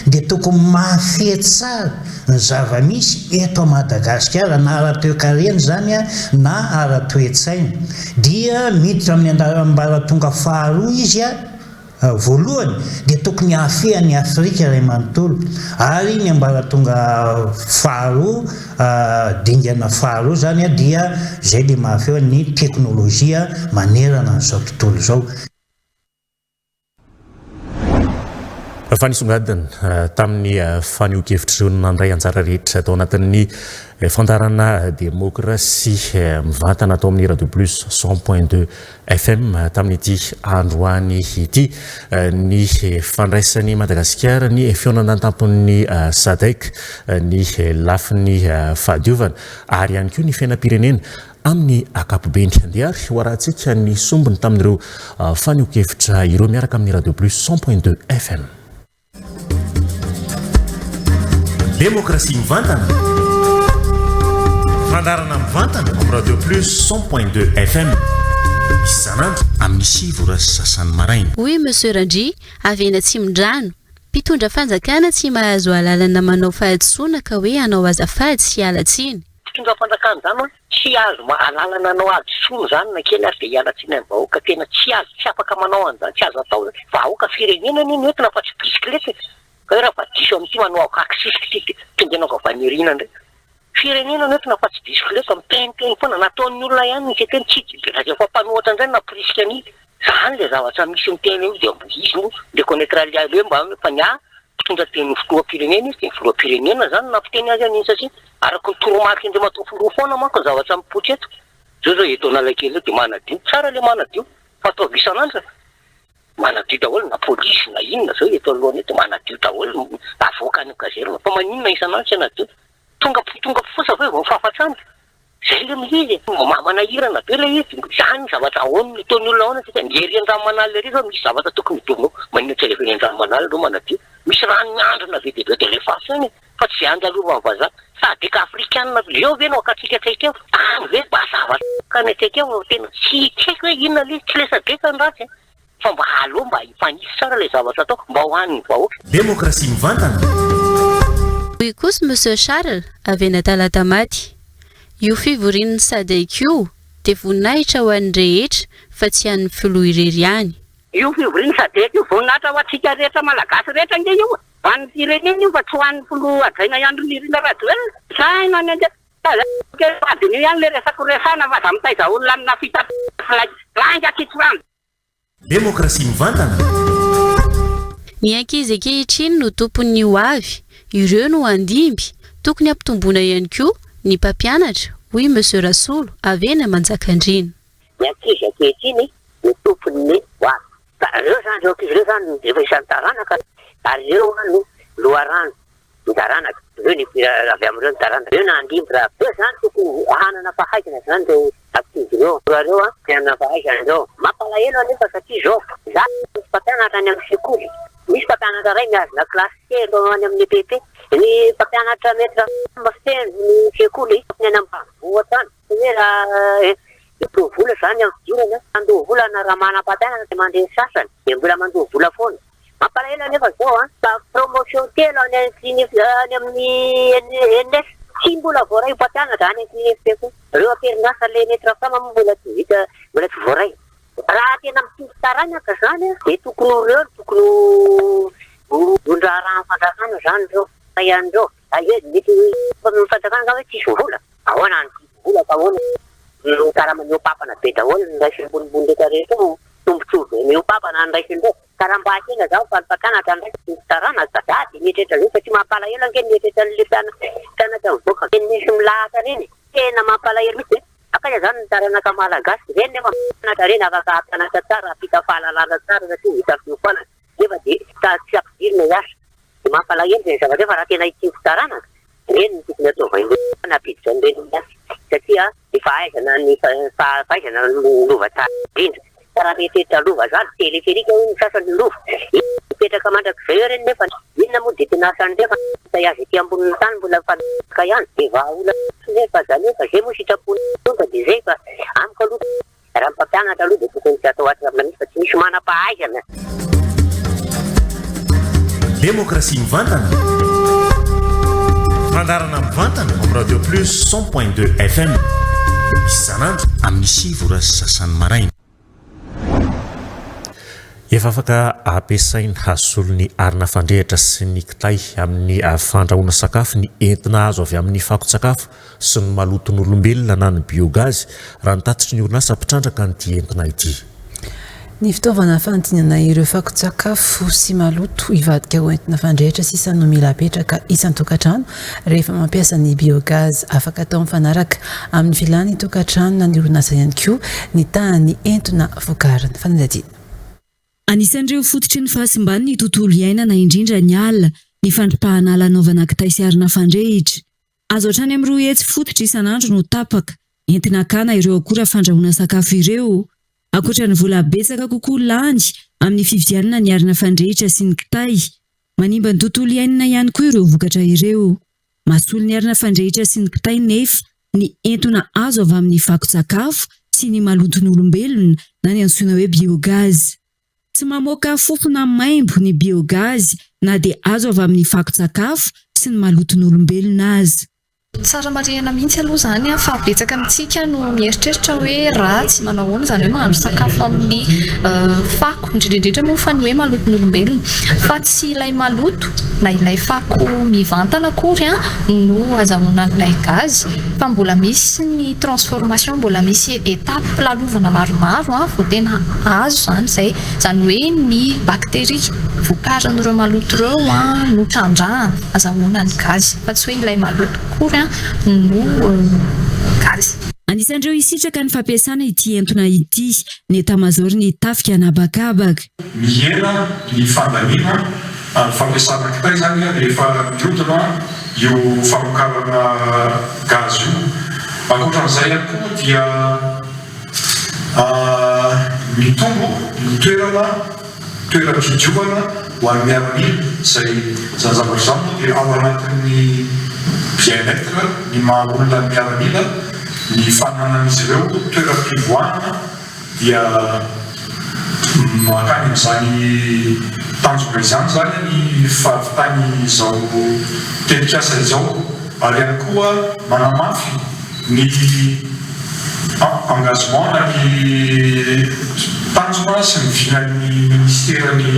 dia tokony mahafehy tsara ny zava-misy eto Madagasikara na ara-toekarena izany na ara-toe-tsaina. Dia miditra amin'ny ambaratonga faharoa izy Voalohany dia tokony hahafehy an'i Afrika iray manontolo ary ny ambaratonga faharoa, dingana faharoa izany dia izay ilay mahafehy ny teknolojia manerana an'izao tontolo izao. Fa nisongadina tamin'ny fanehoan-kevitr'ireo nandray anjara rehetra tao anatin'ny fandaharana Demokrasia mivantana tao amin'ny Radio Plus 100.2 FM tamin'ity androany ity ny fandraisan'i Madagasikara ny fihaonana an-tampon'ny Sadec, ny lafiny fahadiovana ary ihany koa ny fiainam-pirenena amin'ny ankapobeny. Andeha ary ho arahantsika ny sombiny tamin'ireo fanehoan-kevitra ireo miaraka amin'ny Radio Plus 100.2 FM. Demokrasia mivantana. Fandaharana mivantana amin'ny Radio Plus 100.2 FM. Isan'andro amin'ny 9 ora sy sasany maraina. Hoy Monsieur Randria, avy eny Atsimondrano, mpitondra fanjakana tsy mahazo alalana manao fahadisoana ka hoe hanao azafady sy hiala tsiny. Mpitondra fanjakana izany an, tsy azo alalana hanao hadisoana izany na kely ary dia hiala tsiny amin'ny vahoaka, tena tsy azo, tsy afaka manao an'izany, tsy azo atao izany, vahoaka firenena anie no entina fa tsy bisikileta e, fa hoe raha vao diso amin'ity manao akisisika ity dia tonga ianao Gavanirina indray, firenena no entina fa tsy bisikileta, miteniteny foana, nataon'ny olona ihany ny niteny, tsy raha efa mpanohatra indray no nampirisika an'iny, zany ilay zavatra misy miteny eo dia izy moa mi-reconnaitre an'ilay hoe mba fa ny ahy mpitondra tenin'ny filoham-pirenena izy dia ny filoham-pirenena izany no nampiteny azy an'iny satria araka ny toromarika Andriamatoa Filoha foana manko ny zavatra mipoitra eto. Izao izao eto Analakely eo dia manadio, tsara ilay manadio fa ataovy isan'andro e! Manadio daholo na polisy na inona izao eto alohany eto manadio daholo avoaka any amin'ny caserne fa maninona isan'andro tsy hanadio? Tonga tonga fosa ve vao mifafa trano? Zay le izy e! Manahirana be le izy, zany ny zavatra ahoana no ataon'ny olona ahoana tsika, ny ery Andranomanalina ery zao misy zavatra tokony hodorona ao, maninona tsy alefa eny Andranomanalina ireo manadio, misy rano miandrona be dia be de alefaso eny e, fa tsy ze andalovan'ny vazaha, sadec afrikana eo ve no akatsika akaiky eo, any ve mba zavatra any akaiky eo, tena tsy haiko hoe inona le izy, tsy le sadec no ratsy e! Fa mba aleo mba hifanisy tsara ilay zavatra atao mba ho an'ny vahoaka. Demokrasia mivantana. Hoy kosa Monsieur Charles, avy eny Talatamaty, Io fivorian'ny Sadec io dia voninahitra ho an'ny rehetra fa tsy an'ny filoha irery ihany. Io fivorian'ny Sadec io voninahitra ho antsika rehetra Malagasy rehetra ange io e! Ho an'ny firenena io fa tsy ho an'ny filoha hajaina Andry Nirina Rajoelina. Saino any ange Adino ihany le resaka resahana fa aza mitaiza olona amina fitaterana lainga kitsorano. Demokrasia mivantana. Ny ankizy ankehitriny no tompon'ny ho avy, ireo no handimby, tokony hampitomboina ihany koa ny mpampianatra, hoy Monsieur Rasolo avy eny Manjakandriana. Ny ankizy ankehitriny no tompon'ny ho avy. Ka ireo izany, ireo ankizy ireo izany efa isan'ny taranaka ary ireo no loharano ny taranaka, ireo ny avy amin'ireo ny taranaka, ireo no handimby raha avy eo izany tokony hanana fahaizana izany ireo ankizy ireo, ireo an, hanana fahaizana ireo. Mampalahelo anefa satria izao, za misy mpampianatra any amin'ny sekoly, misy mpampianatra iray mihazona kilasy telo any amin'ny EPP. Ny mpampianatra maître feno ny sekoly ny any ambanivohitra any. Hoe raha mandoa vola izany amin'ny fidirana, mandoa vola na raha manam-pampianatra dia mandeha ny sasany dia mbola mandoa vola foana. Mampalahelo anefa izao an, fa promotion telo any any amin'ny ENS tsy mbola voaray ho mpampianatra any amin'ny INSP koa. Ireo am-perinasa ilay maître femme moa mbola tsy vita, mbola tsy voaray. Raha tena mitovy taranaka izany dia tokony ho ireo no tokony ho ho-draharahan'ny fanjakana izany ireo, fa ian'ireo, mety ny fanjakana angamba hoe tsisy vola. Ahoana ny tsisy vola fa ahoana no karama mihoa-papana be daholo ny raisiny ambonimbony rehetra rehetra io tombotsoa be mihoa-papana ny raisiny reo ka raha mba asiana zaho fa ny mpampianatra ndraiky tsy misy taranaka za de mieritreritra zao satria mampalahelo ange ny mieritreritra anle mpianatra mivoaka be misy milahatra reny tena mampalahelo mihitsy e akaiza zany ny taranaka malagasy reny nefa mpianatra reny afaka hampianatra tsara hampita fahalalana tsara satria vita fiofanana nefa de tsy ampidirina hiasa de mampalahelo zay zavatra zay fa raha tena hitsinjo taranaka Ireny no tokony atao vaindohan hampiditra an'ireny miasa satria ny fahaizana ny fahaizana no lova tsara indrindra. Fa raha mieritreritra lova zany, téléphérique hoy ny sasany ny lova, mipetraka mandrakizay eo ireny nefa inona moa dia tena asan'ireny fa ny azy ety ambonin'ny tany mbola mifanaraka ihany dia vahaolana fotsiny zay fa zany hoe fa zay moa sitrapon'ny Tompo dia zay fa amiko aloha Raha ny mpampianatra aloha dia tokony tsy atao hatramin'ny mihitsy fa tsy misy manam-pahaizana. Demokrasia mivantana. Fandaharana mivantana amin'ny Radio Plus 100.2 FM. Isan'andro amin'ny 9 ora sy sasany maraina. Efa afaka ampiasaina hasolo ny arina fandrehitra sy ny kitay amin'ny fandrahoana sakafo ny entona azo avy amin'ny fakon-tsakafo sy ny maloton'olombelona na ny biogaz, raha ny tatitry ny orinasa mpitrandraka an'ity entona ity. Ny fitaovana fanodinana ireo fakon-tsakafo sy maloto hivadika ho entona fandrehitra sisa no mila apetraka isan-tokantrano rehefa mampiasa ny biogaz. Afaka atao mifanaraka amin'ny filan'ny tokantrano na ny orinasa ihany koa ny tahan'ny entona vokarina. Fanadihadiana. Anisan'ireo fototry ny fahasimban'ny tontolo iainana indrindra ny ala, ny fandripahana ala anaovana kitay sy arina fandrehitra. Azo hatrany amin'ny 200 fototra isan'andro no tapaka, entina hakana ireo akora fandrahoana sakafo ireo. Ankoatra ny vola betsaka kokoa lany amin'ny fividianana ny arina fandrehitra sy ny kitay. Manimba ny tontolo iainana ihany koa ireo vokatra ireo. Mahasolo ny arina fandrehitra sy ny kitay nefa ny entona azo avy amin'ny fakon-tsakafo sy ny maloton'olombelona na ny antsoina hoe biogaz. Tsy mamoaka fofona maimbo ny biogaz na dia azo avy amin'ny fakon-tsakafo sy ny maloton'olombelona aza. Tsara marihina mihitsy aloha izany fa betsaka amintsika no mieritreritra hoe ratsy, manao ahoana izany hoe mahandro sakafo amin'ny fako, indrindra indrindra moa fa ny hoe maloton'olombelona. Fa tsy ilay maloto na ilay fako mivantana akory no azahoana an'ilay gaz fa mbola misy ny transformation, mbola misy étape lalovana maromaro vao tena azo izany izay. Izany hoe ny bactérie vokarin'ireo maloto ireo no trandrahana azahoana ny gaz fa tsy hoe ilay maloto akory no gaz. Anisan'ireo hisitraka ny fampiasana ity entona ity ny etamazaoron'ny tafika an'habakabaka. Mihena ny fandaniana ary fampiasana kitay izany rehefa mihodina io famokarana gaz io. Ankoatran'izay ihany koa dia mitombo ny toerana toeram-pidiovana ho an'ny miaramila izay izany zavatra izany moa dia ao anatin'ny bien-être ny maha olona ny miaramila ny fananan'izy ireo toeram-pivoahana dia mankany amin'izany tanjona izany izany ny fahavitan'izao tetikasa izao ary ihany koa manamafy ny engagement na ny tanjona sy ny vinan'ny minisiteran'ny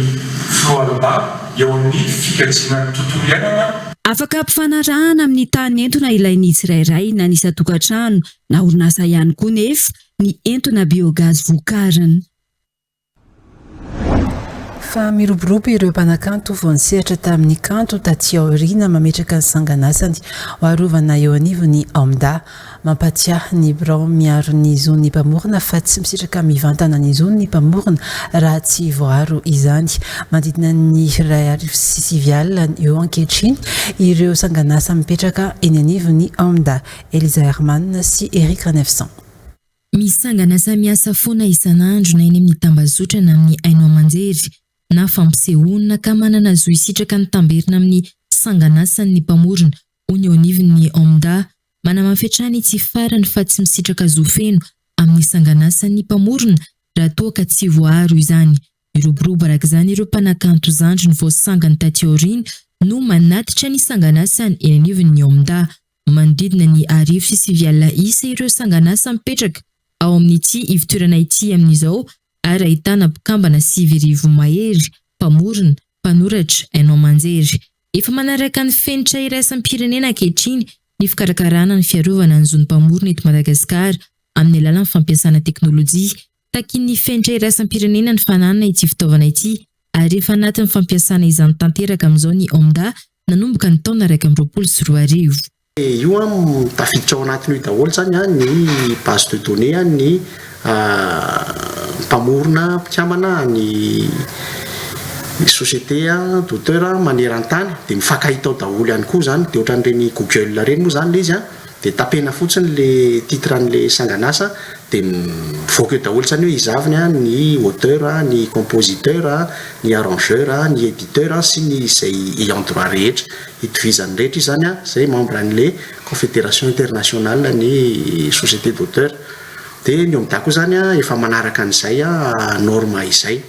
Foloalindahy eo amin'ny fikajiana ny tontolo iainana. Afaka ampifanarahana amin'ny tahan'ny entona ilain'ny tsirairay na ny isan-tokantrano na orinasa ihany koa nefa ny entona biogaz vokarina. Fa miroborobo ireo mpanakanto vao nisehatra tamin'ny kanto taty aoriana mametraka ny sanganasany ho arovana eo anivon'ny OMDA. Mampatsiahy ny birao miaro ny zon'ny mpamorona fa tsy misitraka mivantana ny zon'ny mpamorona raha tsy voaaro izany. Manodidina ny 1090 eo ankehitriny ireo sanganasa mipetraka eny anivon'ny OMDA. Eliza Herman sy Eric Ranefson. Misy sanganasa miasa foana isan'andro na eny amin'ny tambazotra na amin'ny haino aman-jery na fampisehoana ka manana zo hisitraka ny tamberina amin'ny sanganasan'ny mpamorona, hoy ny eo anivon'ny OMDA. Manamafy hatrany ity farany fa tsy misitraka zo feno amin'ny sanganasan'ny mpamorona raha toa ka tsy voaaro izany. Miroborobo araka izany ireo mpanakanto zandriny vao sangany taty aoriana no manatitra ny sanganasany eny anivon'ny OMDA. Manodidina ny 1090 isa ireo sanganasa mipetraka ao amin'ity ivotoerana ity amin'izao ary ahitana mpikambana 9000 mahery, mpamorona, mpanoratra, haino aman-jery. Efa manaraka ny fenitra iraisam-pirenena ankehitriny ny fikarakarana ny fiarovana ny zon'ny mpamorona eto Madagasikara amin'ny alalan'ny fampiasana teknolojia. Takian'ny fenitra iraisam-pirenena ny fananana ity fitaovana ity ary efa anatin'ny fampiasana izany tanteraka amin'izao ny OMDA nanomboka ny taona 2021. Io an, tafiditra ao anatin'io daholo izany an ny base de données an'ny mpamorona mpikambana ny société d'auteur maneran-tany dia mifankahita ao daholo ihany koa izany dia ohatran'ireny Google ireny moa izany ilay izy an. Dia tapena fotsiny le titre an'le sangan'asa dia mivoaka eo daholo zany hoe iza avy ny ny auteur, ny compositeur, ny arrangeur, ny editeur sy ny izay ayant droit rehetra. Itovizan'ny rehetra izy zany izay membre an'le confederation internationale ny société d'auteur. Dia ny OMDA koa zany efa manaraka an'izay norme izay.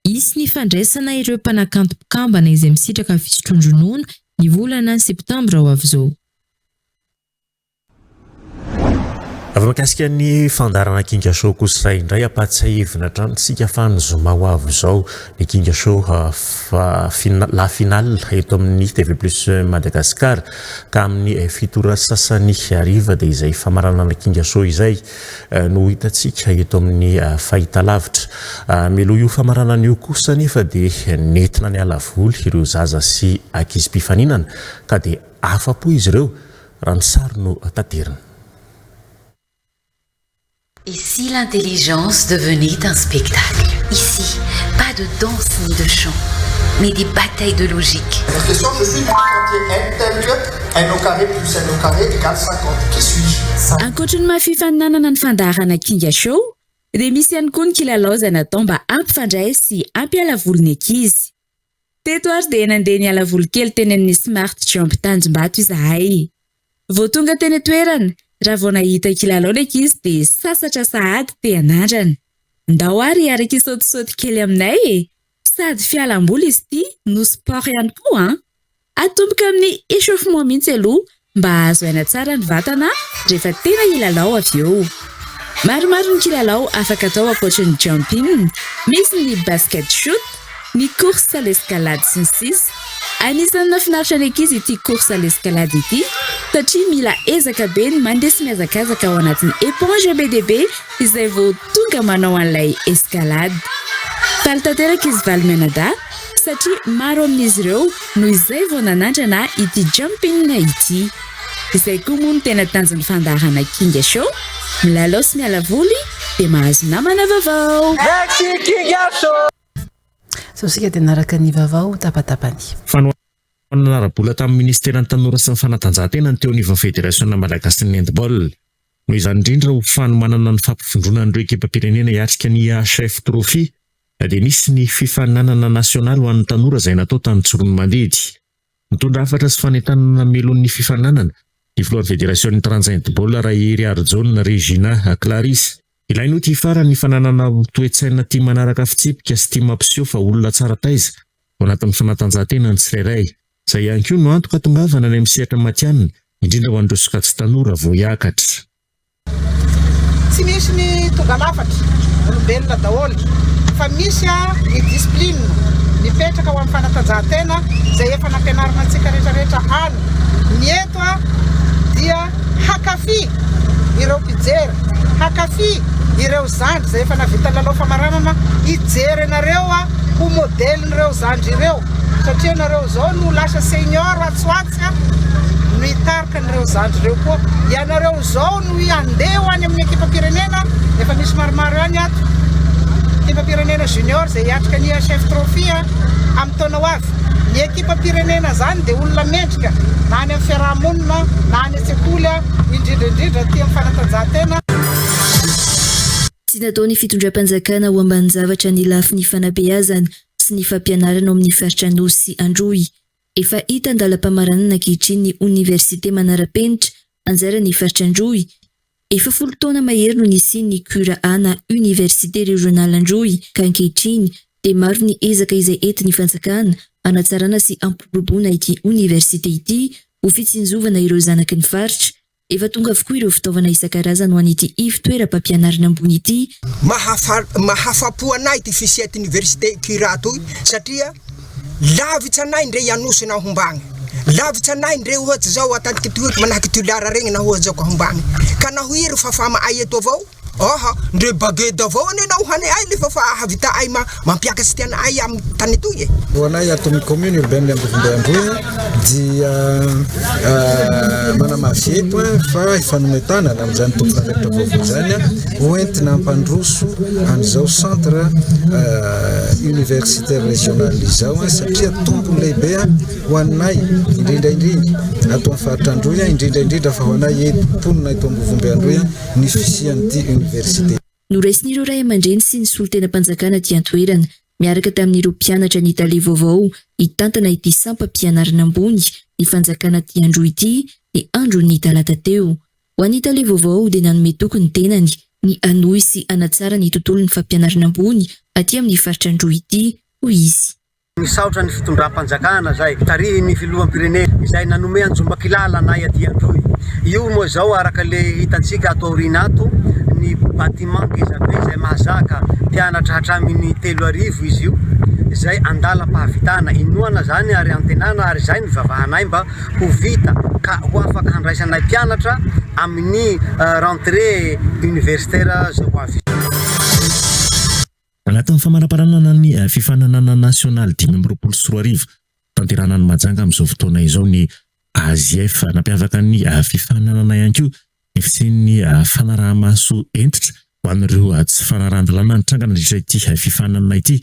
Hisy ny fandraisana ireo mpanakanto mpikambana izay misitraka fisotroan-dronono ny volana septambra ho avy izao. Avy mahakasika ny fandaharana Kinga Show kosa indray ampahatsiahivina hatrany isika fa ny zoma ho avy izao ny Kinga Show la finale eto amin'ny TV Plus Madagascar ka amin'ny fito ora sasany hariva dia izay famaranana Kinga Show izay no hitantsika eto amin'ny fahitalavitra. Mialoha io famaranana io kosa anefa dia nentina niala voly ireo zaza sy ankizy mpifaninana ka dia Afa-po izy ireo raha ny sary no taterina. Ici l'intelligence devenait un spectacle. Ici, pas de danse ni de chant, mais des batailles de logique. La question, je suis quantité n tel que n au carré plus n au carré égale 50. Qui suis-je? Ankoatry ny maha fifaninanana ny fandaharana Kinga Show dia misy ihany koa ny kilalao izay natao mba hampifandray sy hampiala voly ny ankizy. Teto ary dia nandeha niala voly kely teny amin'ny Smart Jump Tanjombato izahay. Vao tonga teny an-toerana, raha vao nahita kilalao ny ankizy dia sasatra sahady te hanandrana. Ndao ary hiaraka hisaotisaoty kely aminay e! Sady fialam-boly izy ity no sport ihany koa an! Atomboka amin'ny échauffement mihitsy aloha mba hahazo aina tsara ny vatana rehefa tena hilalao avy eo. Maromaro ny kilalao afaka atao ankoatry ny jumping, misy ny basket shoot, ny course à l'escalade sy ny sisa Anisan'ny nahafinaritra ny ankizy ity course à l'escalade ity satria mila ezaka be ny mandeha sy mihazakazaka ao anatin'ny éponge be dia be izay vao tonga manao an'ilay escalade. Faly tanteraka izy valo mianadahy satria maro amin'izy ireo no izay vao nanandrana ity jumping ity. Izay koa moa no tena tanjon'ny fandaharana Kinga Show, milalao sy miala voly dia mahazo namana vaovao. Merci Kinga Show! Izao isika dia naraka ny vaovao tapatapany. Fanohanana ara-bola tamin'ny Ministeran'ny Tanora sy ny Fanatanjahantena ny teo anivon'ny Federasiona Malagasin'ny Handball. Noho izany indrindra, ho fanomanana ny fampivondronana ireo ekipam-pirenena hiatrika ny IHF Trophy, dia nisy ny fifaninanana nasionaly ho an'ny tanora izay natao tany Tsiroanomandidy. Nitondra hafatra sy fanentanana namelon' ny fifaninanana ny filohan'ny federasion'ny taranja handball Raheriarijaona Regina Clarisse. Ilaina hoy ity farany ny fananana toe-tsaina tia manaraka fitsipika sy tia mampiseho fa olona tsara taiza ao anatin'ny fanatanjahantena ny tsirairay. Izay ihany koa no antoka hahatongavana any amin'ny sehatra matihanina, indrindra ho an'ireo sokajy tanora vao hiakatra. Tsy misy ny tonga lafatra, olombelona daholo, fa misy ny discipline mipetraka ho amin'ny fanatanjahantena izay efa nampianarina antsika rehetra rehetra any. Ny eto dia hakafy ireo mpijery, hakafy ireo zandry izay efa nahavita lalao famaranana hijery anareo ho modelin'ireo zandry ireo satria ianareo izao no lasa senior atsy ho atsy no hitarika an'ireo zandry ireo koa. Ianareo izao no handeha ho any amin'ny ekipam-pirenena, efa misy maromaro ihany ato, ekipam-pirenena junior izay hiatrika ny IHF Trophy amin'ny taona ho avy. Ny ekipam-pirenena izany dia olona mendrika na any amin'ny fiaraha-monina na any an-tsekoly, indrindra indrindra aty amin'ny fanatanjahantena. Tsy nataon'ny fitondram-panjakana ho ambanin-javatra ny lafiny fanabeazana sy ny fampianarana ao amin'ny faritra Anosy sy Androy. Efa hita an-dalam-pamaranana ankehitriny ny oniversite manara-penitra anjaran'ny faritra Androy. Efa folo taona mahery no nisian'ny CURA na Université Régionale Androy ka ankehitriny dia maro ny ezaka izay entin'ny fanjakana hanatsarana sy hampiroboroboana ity oniversite ity ho fitsinjovana ireo zanaky ny faritra. Efa tonga avokoa ireo fitaovana isan-karazany ho an'ity ivotoeram-pampianarana ambony ity. Mahafapo anay ity fisian'ity Université CURA toy satria Lavitsy anay ndre i Anosy naho hombagny. Lavitsy anay ndre ohatsy zao Antantikitohiky manahaky Toliara regny naho ohatsy zao ka hombagny. Ka naho iry fafama ay eto avao, aha, ndre bageda avao anie naho hane ay le fa fa ahavita ay ma mampiakatsy ty anay amy tane toy e. Ho anay ato amin'ny commune urbaine Ambovombe Androy dia manamafy eto fa hifanome tanana amin'izany tompon'andraikitra vaovao izany ho entina hampandroso an'izao centre universitaire régional izao satria tombony lehibe ho anay indrindra indrindra ato amin'ny faritra Androy indrindra indrindra fa ho anay eto mponina eto Ambovombe Androy ny fisian'ity université. Noraisin'ireo ray aman-dreny sy ny solontenam-panjakana aty an-toerana miaraka tamin'ireo mpianatra ny tale vaovao hitantana ity sampam-pianarana ambony ny fanjakana aty Androy ity ny andron'ny talata teo. Ho an'ny tale vaovao dia nanome toky ny tenany ny hanohy sy hanatsara ny tontolon'ny fampianarana ambony aty amin'ny faritra Androy ity, hoy izy. Misaotra ny fitondram-panjakana izay tarihin'ny filoham-pirenena izay nanome anjomba kilala anay aty Androy. Io moa izao araka le hitantsika ato aoriana ato ny bâtiment ngeza be izay mahazaka mpianatra hatramin'ny 3000 izy io izay andalam-pahavitana. Inoana izany ary antenana ary izay no ivavahanay mba ho vita ka ho afaka handraisanay mpianatra amin'ny rentrée universitaire izao ho avy izao. Anatin'ny famaraparanana ny fifaninanana nasionaly 2025 tanterahana any Mahajanga amin'izao fotoana izao ny AJF. Nampiavaka ny fifaninanana ihany koa ny fisian'ny fanaraha-maso hentitra ho an'ireo tsy fanarahan-dalàna nitranga nandritra ity fifaninanana ity.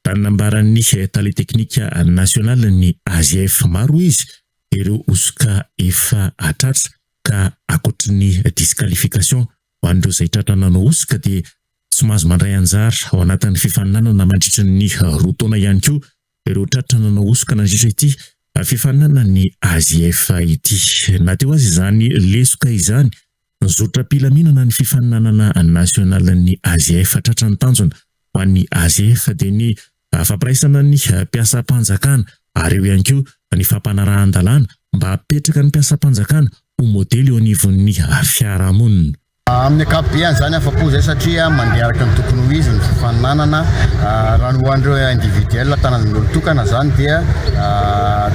Raha ny nambaran'ny tale teknika nasionalin'ny AJF, maro izy ireo hosoka efa tratra ka ankoatry ny disqualification ho an'ireo izay tratra nanao hosoka dia tsy mahazo mandray anjara ao anatin'ny fifaninanana mandritra ny roa taona ihany koa ireo tratra nanao hosoka nandritra ity fifaninanan'ny AJF ity. Na teo aza izany lesoka izany, nizotra am-pilaminana ny fifaninanana nasionalin'ny AJF. Tratra ny tanjona ho an'ny AJF dia ny fampiraisana ny mpiasam-panjakana ary eo ihany koa ny fampanarahan-dalàna mba hapetraka ny mpiasam-panjakana ho modely eo anivon'ny fiarahamonina. Amin'ny ankapobeany izany afa-po izay satria mandeha araka ny tokony ho izy ny fifaninanana. Raha ny ho an'ireo individuel tanan'ny olon-tokana izany dia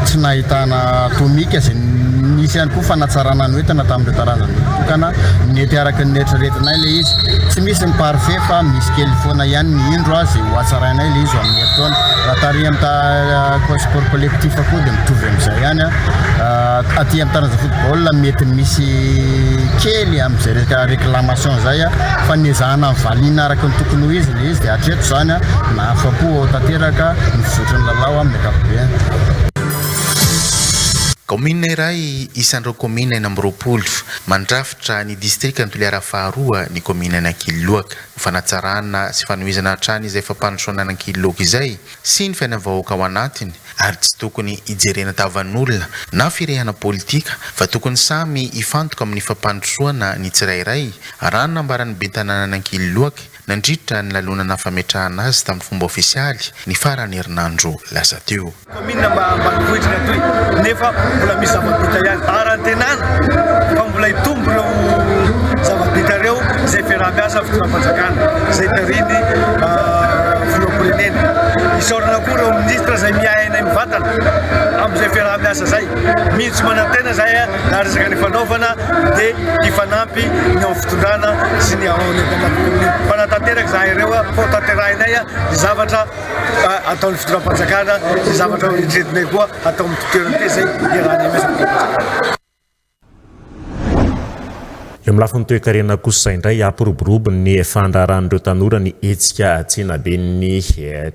tsy nahitana tomika izay nisy ihany koa fanatsarana noentina tamin'ireo taranjan'olon-tokana. Nety araka ny neritreretinay ilay izy. Tsy misy ny parfait fa misy kely foana ihany ny indro izay ho hatsarainay ilay izy ho amin'ny herintaona. Raha tary amin'ny sport collectif koa dia mitovy amin'izay ihany. Aty amin'ny taranja football mety misy kely amin'izay resaka réclamation izay fa nezahana valiana araka ny tokony ho izy ilay izy dia hatreto izany nahafa-po tanteraka ny fizotry ny lalao amin'ny ankapobeny. Kaominina iray isan'ireo kaominina 26 mandrafitra ny distrikan'i Toliara faharoa ny kaominin'Ankililoaka. Ho fanatsarana sy fanohizana hatrany izay fampandrosoana an'Ankililoaka izay sy ny fiainan'ny vahoaka ao anatiny ary tsy tokony hijerena tavan'olona na firehana politika fa tokony samy hifantoka amin'ny fampandrosoana ny tsirairay, raha ny nambaran'ny ben'ny tanànan'Ankililoaka nandritra ny lalonana fametrahana azy tamin'ny fomba ofisialy ny faran'ny herinandro lasa teo. Kaominina mba ambanivohitra ny atoy nefa mbola misy zava-bita ihany ary antenana fa mbola hitombo ireo zava-bita ireo izay fiaraha-miasa fitondram-panjakana izay tarihin'ny filoham-pirenena. Isaorana koa ireo minisitra izay miahy anay mivantana amin'izay fiaraha-miasa izay. Mino sy manantena izahay na resaka ny fanaovana dia hifanampy ny ao amin'ny fitondrana sy ny ao amin'ny kaominina. Mpanatanteraka izahay ireo fa ho tanterahinay ny zavatra ataon'ny fitondram-panjakana sy zavatra eritreretinay koa hatao amin'ity toerana ity izay iarahanay miasa amin'ny fitondram-panjakana. Eo amin'ny lafiny toekarena kosa indray, hampiroborobo ny fandraharahan'ireo tanora ny hetsika tsenaben'ny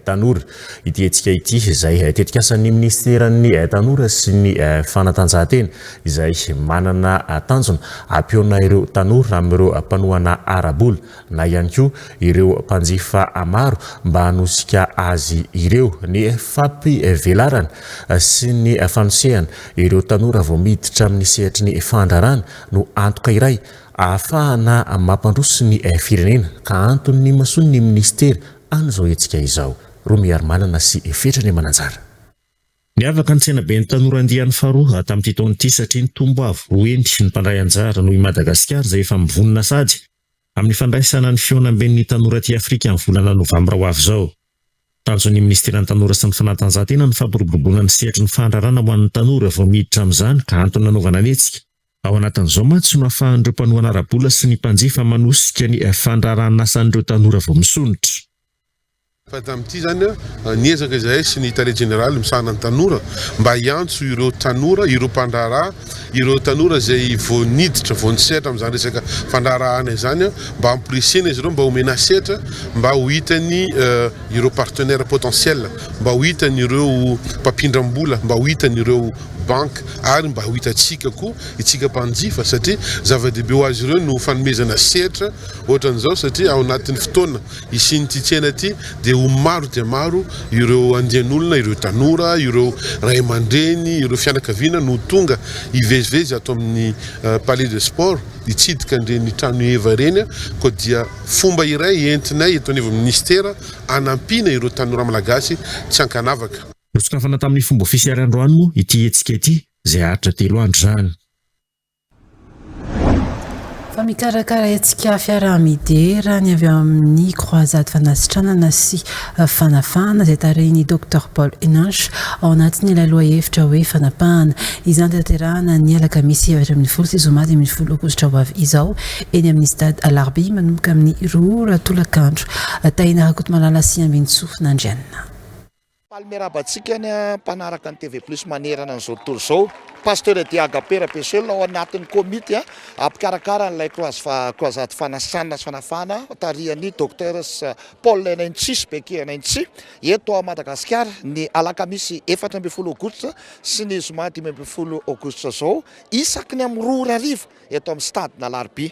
tanora. Ity hetsika ity izay tetikasan'ny minisiteran'ny tanora sy ny fanatanjahantena izay manana tanjona hampihaona ireo tanora amin'ireo mpanohana ara-bola na ihany koa ireo mpanjifa maro mba hanosika azy ireo. Ny fampivelarana sy ny fanosehana ireo tanora vao miditra amin'ny sehatry ny fandraharahana no antoka iray ahafahana mampandroso ny firenena ka antony nimasoan'ny minisitera an'izao hetsika izao. Romiarimanana sy Fetra Andriamananjara. Niavaka ny tsenaben'ny tanora andiany faharoa tamin'ity taona ity satria nitombo avo roa heny ny mpandray anjara noho i Madagasikara izay efa mivonona sady amin'ny fandraisana ny fihaonamben'ny tanora aty Afrika amin'ny volana novambra ho avy izao. Tanjon'ny minisiteran'ny Tanora sy ny Fanatanjahantena ny fampiroboroboana ny sehatry ny fandraharahana ho an'ny tanora vao miditra amin'izany ka antony nanaovana ny hetsika. Ao anatin'izao mantsy no ahafahan'ireo mpanohana ara-bola sy ny mpanjifa manosika ny fandraharahan'asan'ireo tanora vao misondrotra. Fa tamin'ity izany, niezaka izahay sy ny tale jeneraly misahana ny tanora mba hiantso ireo tanora, ireo mpandraharaha, ireo tanora izay vao niditra, vao nisehatra amin'izany resaka fandraharahana izany, mba hamporisihina izy ireo, mba homena sehatra, mba ho hitany ireo partenaires potentiels, mba ho hitany ireo mpampindram-bola, mba ho hitany ireo banky ary mba ho hitantsika koa itsika mpanjifa satria zava-dehibe ho azy ireo no fanomezana sehatra ohatran'izao satria ao anatin'ny fotoana hisian'ity tsena ity dia ho maro dia maro ireo andian'olona, ireo tanora, ireo ray aman-dreny, ireo fianakaviana no tonga hivezivezy ato amin'ny Palais de Sport hitsidika an'ireny trano heva ireny koa dia fomba iray entinay eto anivon'ny minisitera hanampiana ireo tanora malagasy tsy ankanavaka. Nosokafana tamin'ny fomba ofisialy androany moa ity hetsika ity izay haharitra telo andro izany. Fa mikarakara hetsika fiaraha-midera ny avy ao amin'ny Croisade Fanasitranana sy Fanafahana izay tarihin'ny Docteur Paul Henanche ao anatin'ilay lohahevitra hoe Fanapahana. Izany dia tanterahana ny alakamisy 14 sy zoma 15 aogositra ho avy izao eny amin'ny Stade Alarobia manomboka amin'ny roa ora tolakandro. Tahina Rakotomalala sy Ambinintsoa Nandrianina. Faly miarahaba antsika ny mpanaraka ny TV Plus manerana an'izao tontolo izao. Pasteur Eddy Agape Rabesoelina ao anatin'ny komity mpikarakara an'ilay croisade fanasana sy fanafahana tarihan'ny Docteur Paul Enaintsi sy Becky Enaintsi eto Madagasikara ny alakamisy 14 aogositra sy ny zoma 15 aogositra izao isaky ny amin'ny roa ora hariva eto amin'ny stade n'Alarobia.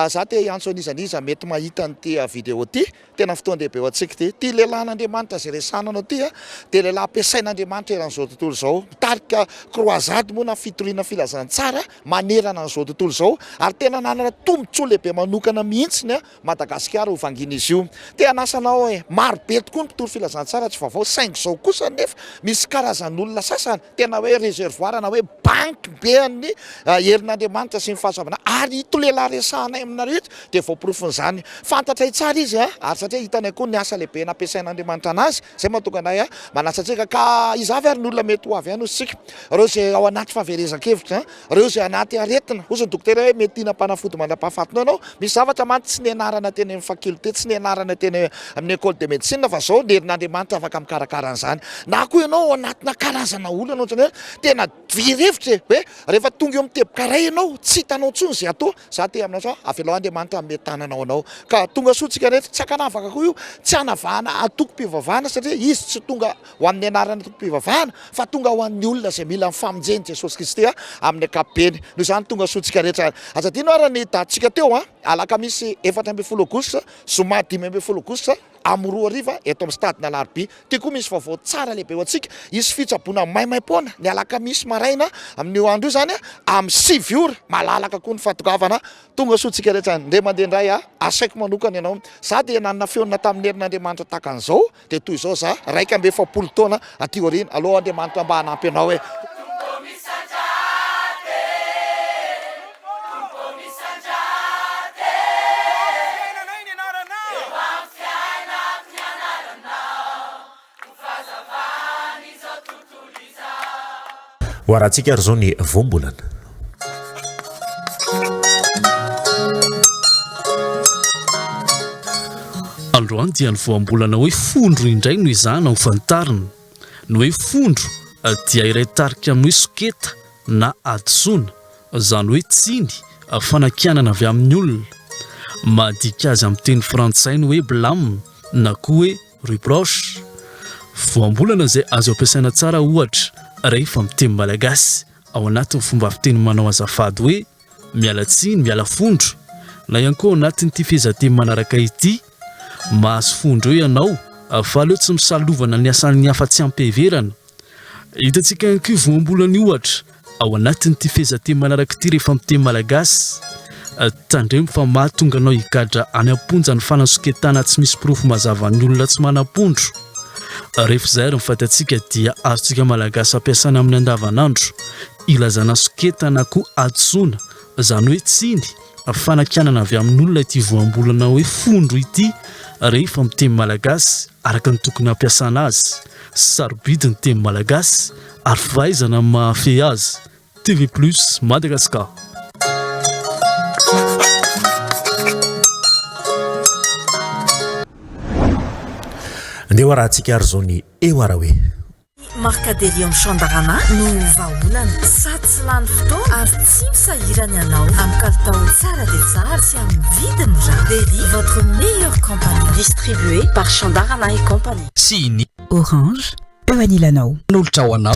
Za te hiantso an'iza n'iza mety mahita an'ity vidéo ity Tena fotoan-dehibe ho antsika ity. Ity lehilahin'Andriamanitra izay resahana anao ity dia lehilahy ampiasain'Andriamanitra eran'izao tontolo izao. Mitarika croisade moa na fitoriana filazantsara manerana an'izao tontolo izao ary tena nanana tombontsoa lehibe manokana mihitsy ny Madagasikara ho vangian'izy io. Te hanasa anao e! Maro be tokoa ny mpitory filazantsara tsy vaovao saingy izao kosa anefa misy karazan'olona sasany tena hoe réservoir na hoe banky be an'ny herin'Andriamanitra sy ny fahasoavana ary ito lehilahy resahanay aminareo ito dia voaporofon'izany. Fantatray tsara izy ary satria hitanay koa ny asa lehibe nampiasain'Andriamanitra anazy, izay mahatonga anay manasa antsika. Ka iza avy ary ny olona mety ho avy any hoy isika? Ireo izay ao anaty fahaverezan-kevitra, ireo izay anaty aretina. Hoy ny dokotera hoe mety hihinam-panafody mandra-pahafatinao ianao. Misy zavatra mantsy tsy nianarana teny amin'ny faculté, tsy nianarana teny amin'ny école de médecine fa izao ny herin'Andriamanitra afaka mikarakara an'izany. Na koa ianao ao anatina karazana olana ohatran'ny hoe tena very hevitra e, hoe rehefa tonga eo amin'ny teboka iray ianao tsy hitanao intsony izay atao. Za te aminao fa avelao Andriamanitra hanome tanana ho anao. Ka tonga soa tsika rehetra, tsy ankanavaka koa io, tsy hanavahana antokom-pivavahana satria izy tsy tonga ho amin'ny anaran'ny antokom-pivavahana fa tonga ho an'ny olona izay mila ny famonjen'i Jesosy Kristy amin'ny ankapobeny. Noho izany tonga soa tsika rehetra. Aza adino ary ny datintsika teo an, alakamisy 14 aogositra, zoma 15 aogositra amin'ny roa hariva eto amin'ny stade n'Alarobia. Ity koa misy vaovao tsara lehibe ho antsika, hisy fitsaboana maimaimpoana ny alakamisy maraina amin'io andro io izany amin'ny sivy ora, malalaka koa ny fahatongavana. Tonga soa tsika rehetra, ndeha mandeha indray aho, asaiko manokana ianao. Za dia nanana fihaonana tamin'ny herin'Andriamanitra tahaka an'izao, dia toy izao za, 41 taona aty aoriana. Aleo Andriamanitra mba hanampy anao e. Ho arahantsika ary izao ny voambolana. Androany dia ny voambolana hoe fondro indray no ezahana ho fantarina. Ny hoe fondro dia iray tarika amin'ny hoe soketa na hadisoana, izany hoe tsiny. fanakianana avy amin'ny olona. Mahadika azy amin'ny teny frantsay ny hoe blâme na koa hoe reproche. Voambolana izay azo ampiasaina tsara ohatra rehefa miteny malagasy ao anatin'ny fomba fiteny manao azafady hoe miala tsiny, miala fondro, na ihany koa ao anatin'ity fehezanteny manaraka ity, mahazo fondro eo ianao fa aleo tsy misalovana ny asan'ny hafa tsy am-piheverana. Hitantsika ihany koa io voambolana io ohatra ao anatin'ity fehezanteny manaraka ity rehefa miteny malagasy, Tandremo fa mahatonga anao higadra any am-ponja ny fanasoketana tsy misy porofo mazava ny olona tsy manam-pondro. Rehefa izay ary ny fantatsika dia azontsika malagasy ampiasana amin'ny andavanandro ilazana soketa na koa hadisoana, izany hoe tsiny, fanakianana avy amin'olona ity voambolana hoe fondro ity rehefa miteny malagasy araka ny tokony hampiasana azy. Sarobidy ny teny malagasy ary fahaizana ny mahafehy azy. TV Plus Madagascar. Andeha ho arahantsika ary izao ny eo ara hoe. Ny Marcaderium Chandarana no vahaolana, sady tsy lany fotoana ary tsy misahirana ianao, amin'ny kalitao tsara dia tsara sy amin'ny vidiny mirary. Deli, votre meilleur compagnon. Distribué par Chandarana et Compagnie. Sy ny. Orange, eo anilanao. Nolotra ho anao.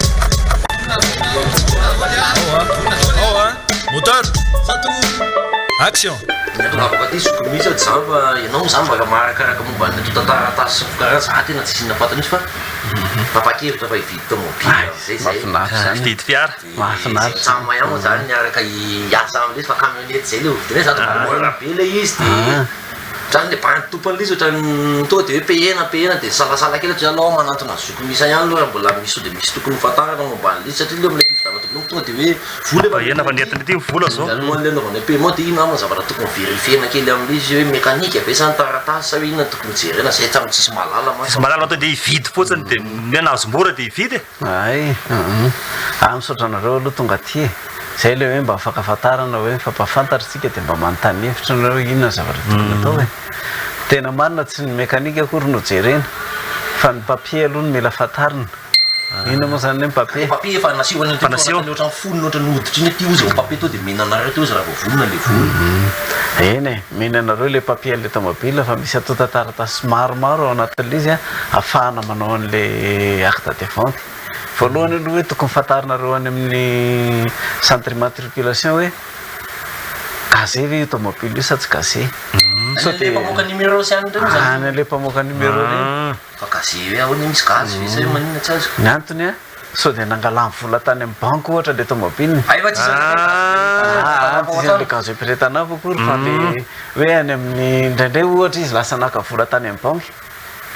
Moteur! Action! Tongavako aty zoky mihitsy aho tsy zany fa ianao moa zany mba maharakaraka momba ny antontan-taratasy sy ny fikarakarana, za tena tsisy inona fantatra mihitsy fa tapa-kevitra fa hividy tomobile zay zay. Mahafinaritra zany. Hividy fiara. Mahafinaritra. Samy mahay moa zany niaraka hiasa amin'ilay izy fa camionnette zay le hovidiana, za tonga mora be le izy de otrany le bandy tompon'ilay izy otrany tonga de hoe payena payena de nisalasala kely aho de alao manantona zoky misa ihany aloha raha mbola misy sao de misy tokony ho fantarina momba an'ilay izy satria le amin'ilay fividianana tomobile tonga de hoe vola efa Payena fa nentina ity ny vola zao. Alohan'ilay anaovana paiement de inona ny zavatra tokony verifier-na kely amin'ilay izy hoe mécanique ve sa ny taratasy sa hoe inona no tokony jerena zay hatramin'ny tsisy mahalala mantsy. Tsisy mahalala tonga de hividy fotsiny de ny anazy mora de hividy e. Hay humm. Ah misaotra anareo aloha tonga aty e. Zay ilay hoe mba mifankafantarana hoe mifampahafantatra isika dia mba manontany hevitra nareo hoe inona ny zavatra tokony atao e. Tena marina tsy ny mécanique akory no jerena fa ny papier aloha no mila fantarina. Inona moa zany ny papier? Ilay papier efa naseho any Efa naseho. Ohatran'ny ohatran'ny fonony ohatran'ny hoditra iny aty ozy vao papier tonga dia omena anareo teo izy raha vao vonona ilay vola. Eny e, omena anareo ilay papier an'ilay tomobile fa misy antontan-taratasy maromaro ao anatin'ilay izy ahafahana manao an'ilay acte de vente. Voalohany aloha hoe tokony fantarinareo any amin'ny centre immatriculation hoe gazé ve io tomobile io sa tsy gazé. Any amin'ilay mpamoaka numéro sy any ireny izany. Any amin'ilay mpamoaka numéro ireny. Fa gazé hoe ahoana misy gaz ve sa hoe maninona tsy azoko. Ny antony an, sao dia nangalany vola tany amin'ny banky ohatra ilay tomobile. Hay fa tsisy an'ilay gaz Ah, tsisy an'ilay gaz epiretana akory fa le hoe any amin'ny indraindray ohatra izy lasa naka vola tany amin'ny banky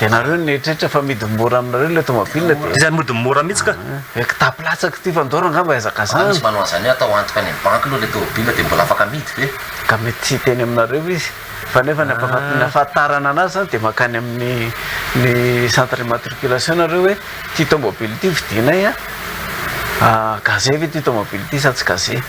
dia nareo nieritreritra fa amidy mora aminareo ilay tomobile dia. Izy any mody mora mihitsy ka. Hoe kitapo latsaka ity fa ndao rangah mba hihazakazahana. Fa misy manao an'izany hoe atao antoka any amin'ny banky aloha ilay tomobile dia mbola afaka amidy ve? Ka mety tsy hiteny aminareo izy. Fa nefa ny ny ahafantarana anazy zany dia mankany amin'ny ny centre immatriculation nareo hoe ity tomobile ity vidianay a, gazé ve ity tomobile ity sa tsy gazé.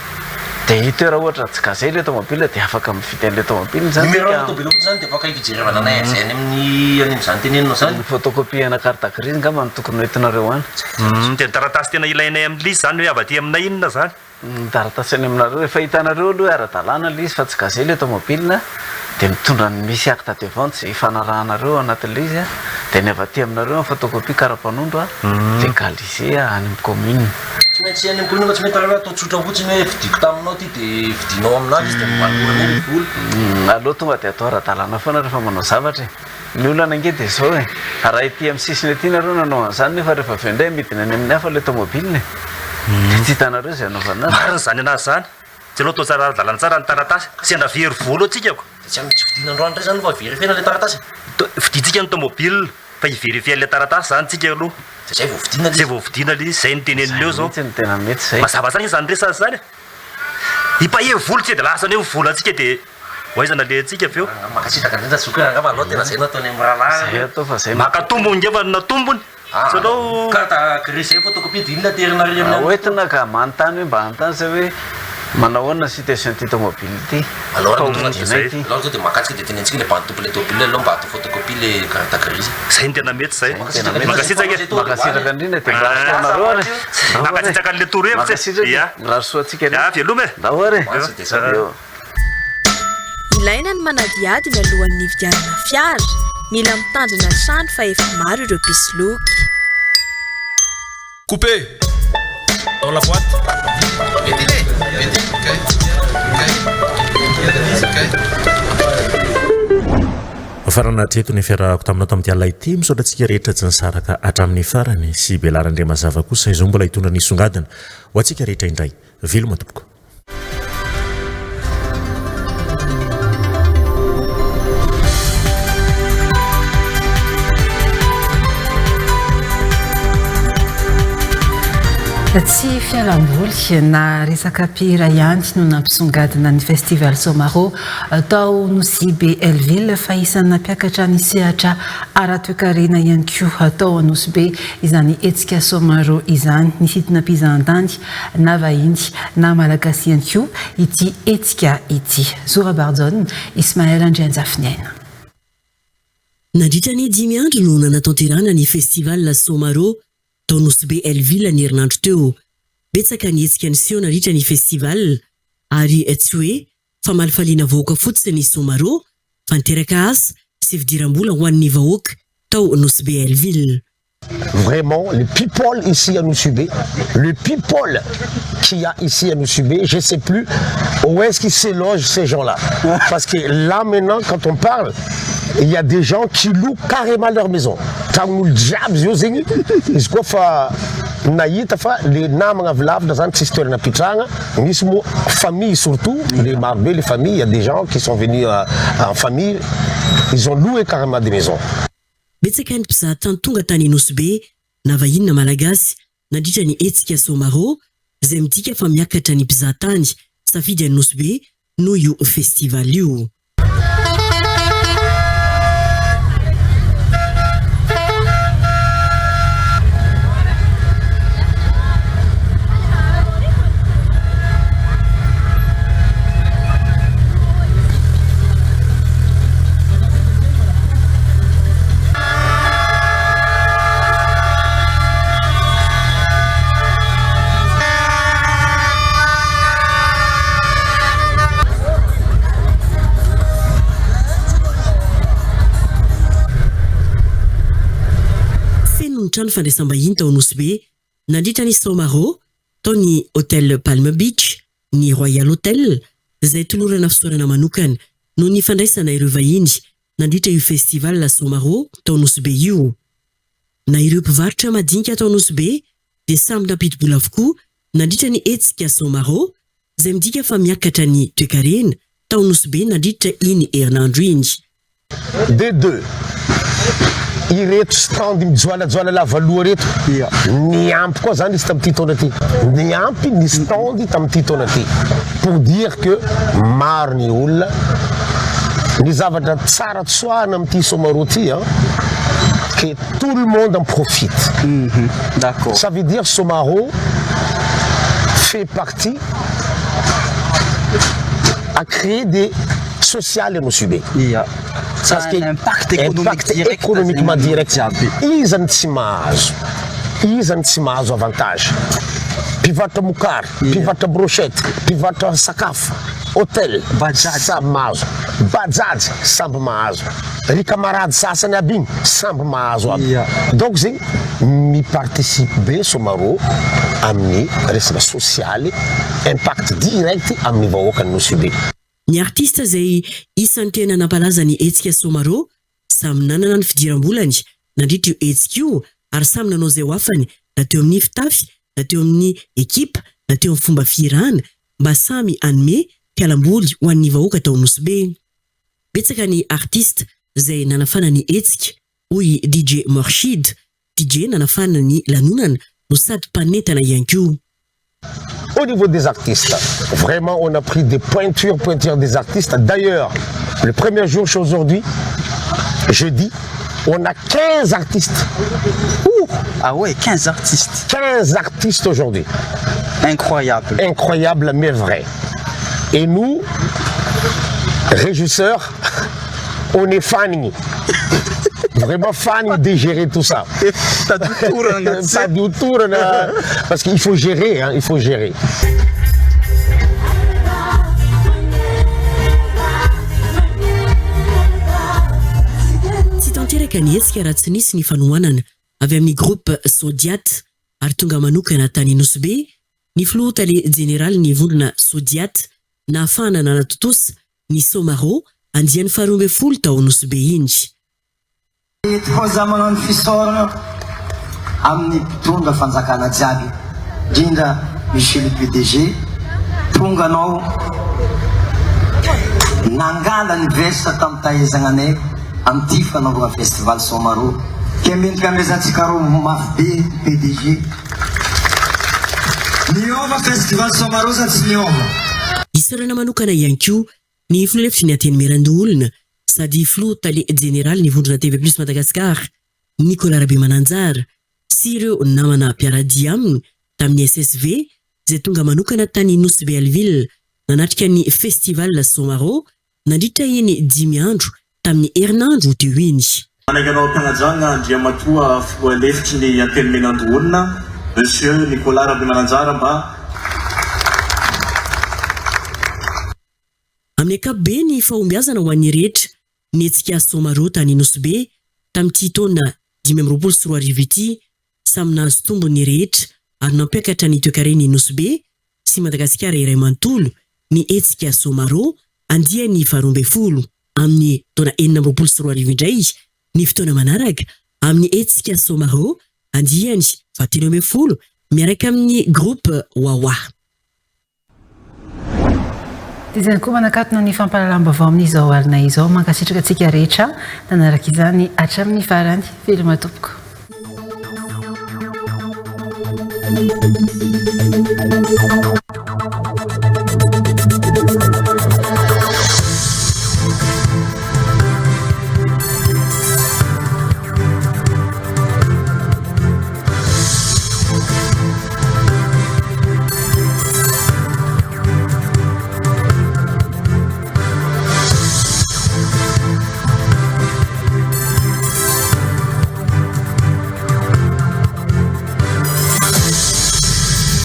Dia hita eo raha ohatra tsy gazé ilay tomobile dia afaka mividy an'ilay tomobile zany Numéro tsika. an'ilay tomobile fotsiny zany dia afaka hijerevana anay izay any amin'ny any amin'izany teneninao izany. Ny photocopie ana carte grise angamba no tokony hoentinareo any. Dia ny taratasy tena ilainay amin'ilay izy zany hoe avy aty aminay inona zany? Ny taratasy any aminareo, efa hitanareo aloha hoe ara-dalàna ilay izy fa tsy gazé ilay tomobile dia mitondra ny misy acte de vente izay ifanarahanareo ao anatin'ilay izy dia ny avy aty aminareo ny photocopie kara-panondro légalisé any amin'ny commune. Tsy maintsy any amin'ny commune fa tsy mety raha hoe atao tsotra fotsiny hoe vidiko taminao ity dia vidinao aminà izy dia mivalona ilay vola. Aleo tonga dia atao ara-dalàna foana rehefa manao zavatra e. Ny olana ange dia izao e, raha ety amin'ny sisiny ety nareo nanao an'izany nefa rehefa avy eo indray amidiny any amin'ny hafa ilay tomobile e, dia tsy hitanareo izay hanaovana azy. Marina izany anazy izany, tsy aleo atao tsara ara-dalàna tsara ny taratasy, sendra very vola eo tsika ko. Dia tsy amin'ny tsy vidiana androany indray izany fa verifier-na ilay taratasy e. Vidintsika ny tomobile fa hi-verifier an'ilay taratasy izany tsika aloha. Dia izay vao vidiana ilay izy. Izay vao vidiana ilay izy, izay no teneniny eo izao. Izay mihitsy no tena mety izay. Mazava tsara ange izany resaka izany e. Hipahery vola tsika dia lasa any eo ny volantsika dia. Ho aiza nalehantsika avy eo? Mankasitraka indrindra zoky angamba aleo tena zay no ataony amin'ny rahalahy. Zay atao fa zay. Maka tombony ngefa ny natombony. Tsy aleo. Carte grise zay photocopie dia inona aterina ary amin'ny. Hoentina ka manontany hoe mba hanontany zay hoe manao ahoana ny situation ity tomobile ity. Aleo Fa aloha tonga dia hovidinay ity. aleo tonga dia maka antsika dia tenenitsika ilay bandy tompon'ilay tomobile aleo mba atao photocopie le carte grise. Zay no tena mety zay. Tena mety. Mankasitraka e. Mankasitraka indrindra dia mirary soa anareo ary. Mankasitraka an'ilay torohevitra e. Mankasitraka e. Ia. Mirary soa antsika Ia, rehetra. veloma e. Ndao ary e. Eo. Ilaina ny manadihady mialohan'ny hividianana fiara. Mila mitandrina hatrany fa efa maro ireo mpisoloky. Coupé! Dans la boîte. Farana hatreto ny fiarahako taminao tamin'ity alina ity. Misaotra antsika rehetra tsy nisaraka hatramin'ny farany sy Belara Andriamazava kosa izao mbola hitondra ny songadina ho antsika rehetra indray. Veloma tompoko. Tsy fialamboly na resaka mpihira ihany no nampisongadina ny Festival Somaro tao Nosy Be Hellville fa isan'ny nampiakatra ny sehatra ara-toekarena ihany koa tao Anosibe izany hetsika Somaro izany. Nisintona mpizahantany na vahiny na Malagasy ihany koa ity hetsika ity. Zo Rabarijaona, Ismaël Andrianjafiniaina. Nandritra ny dimy andro no nanatanterahana ny Festival Somaro tao Nosy Be Hellville ny herinandro teo. Betsaka ny hetsika niseho nandritra ny festival ary tsy hoe famalifaliana vahoaka fotsiny ny Somaro fa niteraka asa sy fidiram-bola ho an'ny vahoaka tao Nosy Be Hellville. Vraiment le people ici à Nosy Be, le people qu'il y a ici à Nosy Be, je sais plus où est-ce qu'ils se logent ces gens-là. Parce que là maintenant quand on parle, il y a des gens qui louent carrément leur maison. Tragnon'olo jiaby izy io zegny, izy koa fa nahita fa le namagna avy lavitra zany tsisy toerana pitrahagna, misy moa famille surtout, le maro be le famille, il y a des gens qui sont venus en famille, ils ont loué carrément des maisons. Betsaka ny mpizahatany tonga tany Nosy Be, na vahiny na Malagasy, nandritra ny hetsika Somaro, izay midika fa miakatra ny mpizahatany safidy any Nosy Be noho io festival io. Feno ny trano fandraisam-bahiny tao Nosy Be nandritra ny Somaro tao ny Hotel Palm Beach, ny Royal Hotel, izay tolorana fisaorana manokana noho ny fandraisana ireo vahiny nandritra io Festival Somaro tao Nosy Be io. Na ireo mpivarotra madinika tao Nosy Be dia samy nampidi-bola avokoa nandritra ny hetsika Somaro, izay midika fa miakatra ny toekarena tao Nosy Be nandritra iny herinandro iny. De deux, ireto stand mijoalajoala lava loha ireto, niampy koa zany izy tamin'ity taona ity, niampy ny stand tamin'ity taona ity, pour dire que maro ny olona, ny zavatra tsara tsoahana amin'ity Somaro ity an, que tout le monde en profite, ça veut dire Somaro fait partie à créer des Sosialy Nosy Be. Ia. Parce que impact économique impact direct économiquement zegny direct. jiaby. Iza no tsy mahazo? Iza no tsy mahazo avantage? Mpivarotra mokary, mpivarotra brochette, mpivarotra sakafo, hotel, samy mahazo. Bajaj, samby mahazo. Ry camarade sasany aby igny, samby mahazo aby. Donc zegny mi-participe be Somaro amin'ny resaka sosialy, impact direct amin'ny vahoakan'i Nosy Be. Ny artista izay isan'ny tena nampalaza ny hetsika Somaro, samy nanana ny fidiram-bolany nandritra io hetsika io ary samy nanao izay ho afany na teo amin'ny fitafy na teo amin'ny ekipa na teo amin'ny fomba fihirana mba samy hanome fialamboly ho an'ny vahoaka tao Nosy Be. Betsaka ny artista izay nanafana ny hetsika, hoy DJ Morchid, DJ nanafana ny lanonana no sady mpanentana ihany koa. Au niveau des artistes, vraiment on a pris des pointures, pointures des artistes. D'ailleurs, le premier jour chez aujourd'hui, jeudi, on a 15 artistes. Ouh Ah ouais, 15 artistes. 15 artistes aujourd'hui. Incroyable. Incroyable mais vrai. Et nous, régisseurs, on est fans. Vraiment fan de gérer tout ça. Parce qu'il faut gérer, hein, il faut gérer. tanteraka ny hetsika raha tsy nisy ny fanohanana avy amin'ny Groupe Sodiat ary tonga manokana tany Nosy Be ny filoha tale jeneralin'ny vondrona Sodiat nahafahana nanatontosa ny Somaro andiany faharoa ambin'ny folo tao Nosy Be iny. Eto koa za magnano fisaoragna amin'ny mpitondra fanjakana jiaby, indrindra Monsieur le PDG, tonga anao nangala ny vesatra tamin'ny tahezagnanay amin'ity fanaovagna festival Soamaro. Ke mendrika amezantsika rô mafy be PDG. Niova festival Soamaro sa tsy niova? Isaorana manokana ihany koa ny filoha lefitry ny Antenimierandoholona sady filoha tale jeneralin'ny vondrona TV Plus Madagascar, Nicolas Rabemananjara, sy ireo namana mpiara-dia aminy tamin'ny SSV izay tonga manokana tany Nosy Be Hell-Ville nanatrika ny Festival Somaro nandritra iny dimy andro tamin'ny herinandro teo iny. Manaiky anao am-pianajana Andriamatoa Filoha Lefitry ny Antenimienandoholona, Monsieur Nicolas Rabemananjara mba. Amin'ny ankapobeny, fahombiazana ho an'ny rehetra ny hetsika Somaro tany Nosy Be tamin'ity taona 2025 ity. Samy nahazo tombony ny rehetra ary nampiakatra ny toekaren'i Nosy Be sy Madagasikara iray manontolo ny hetsika Somaro andiany faharoa ambin'ny folo. Amin'ny taona 2026 indray ny fotoana manaraka amin'ny hetsika Somaro andiany fahatelo ambin'ny folo miaraka amin'ny Groupe Wawa. Dia izany koa manakatona ny fampahalalam-baovao amin'izao alina izao. Mankasitraka antsika rehetra nanaraka izany hatramin'ny farany. Veloma tompoko.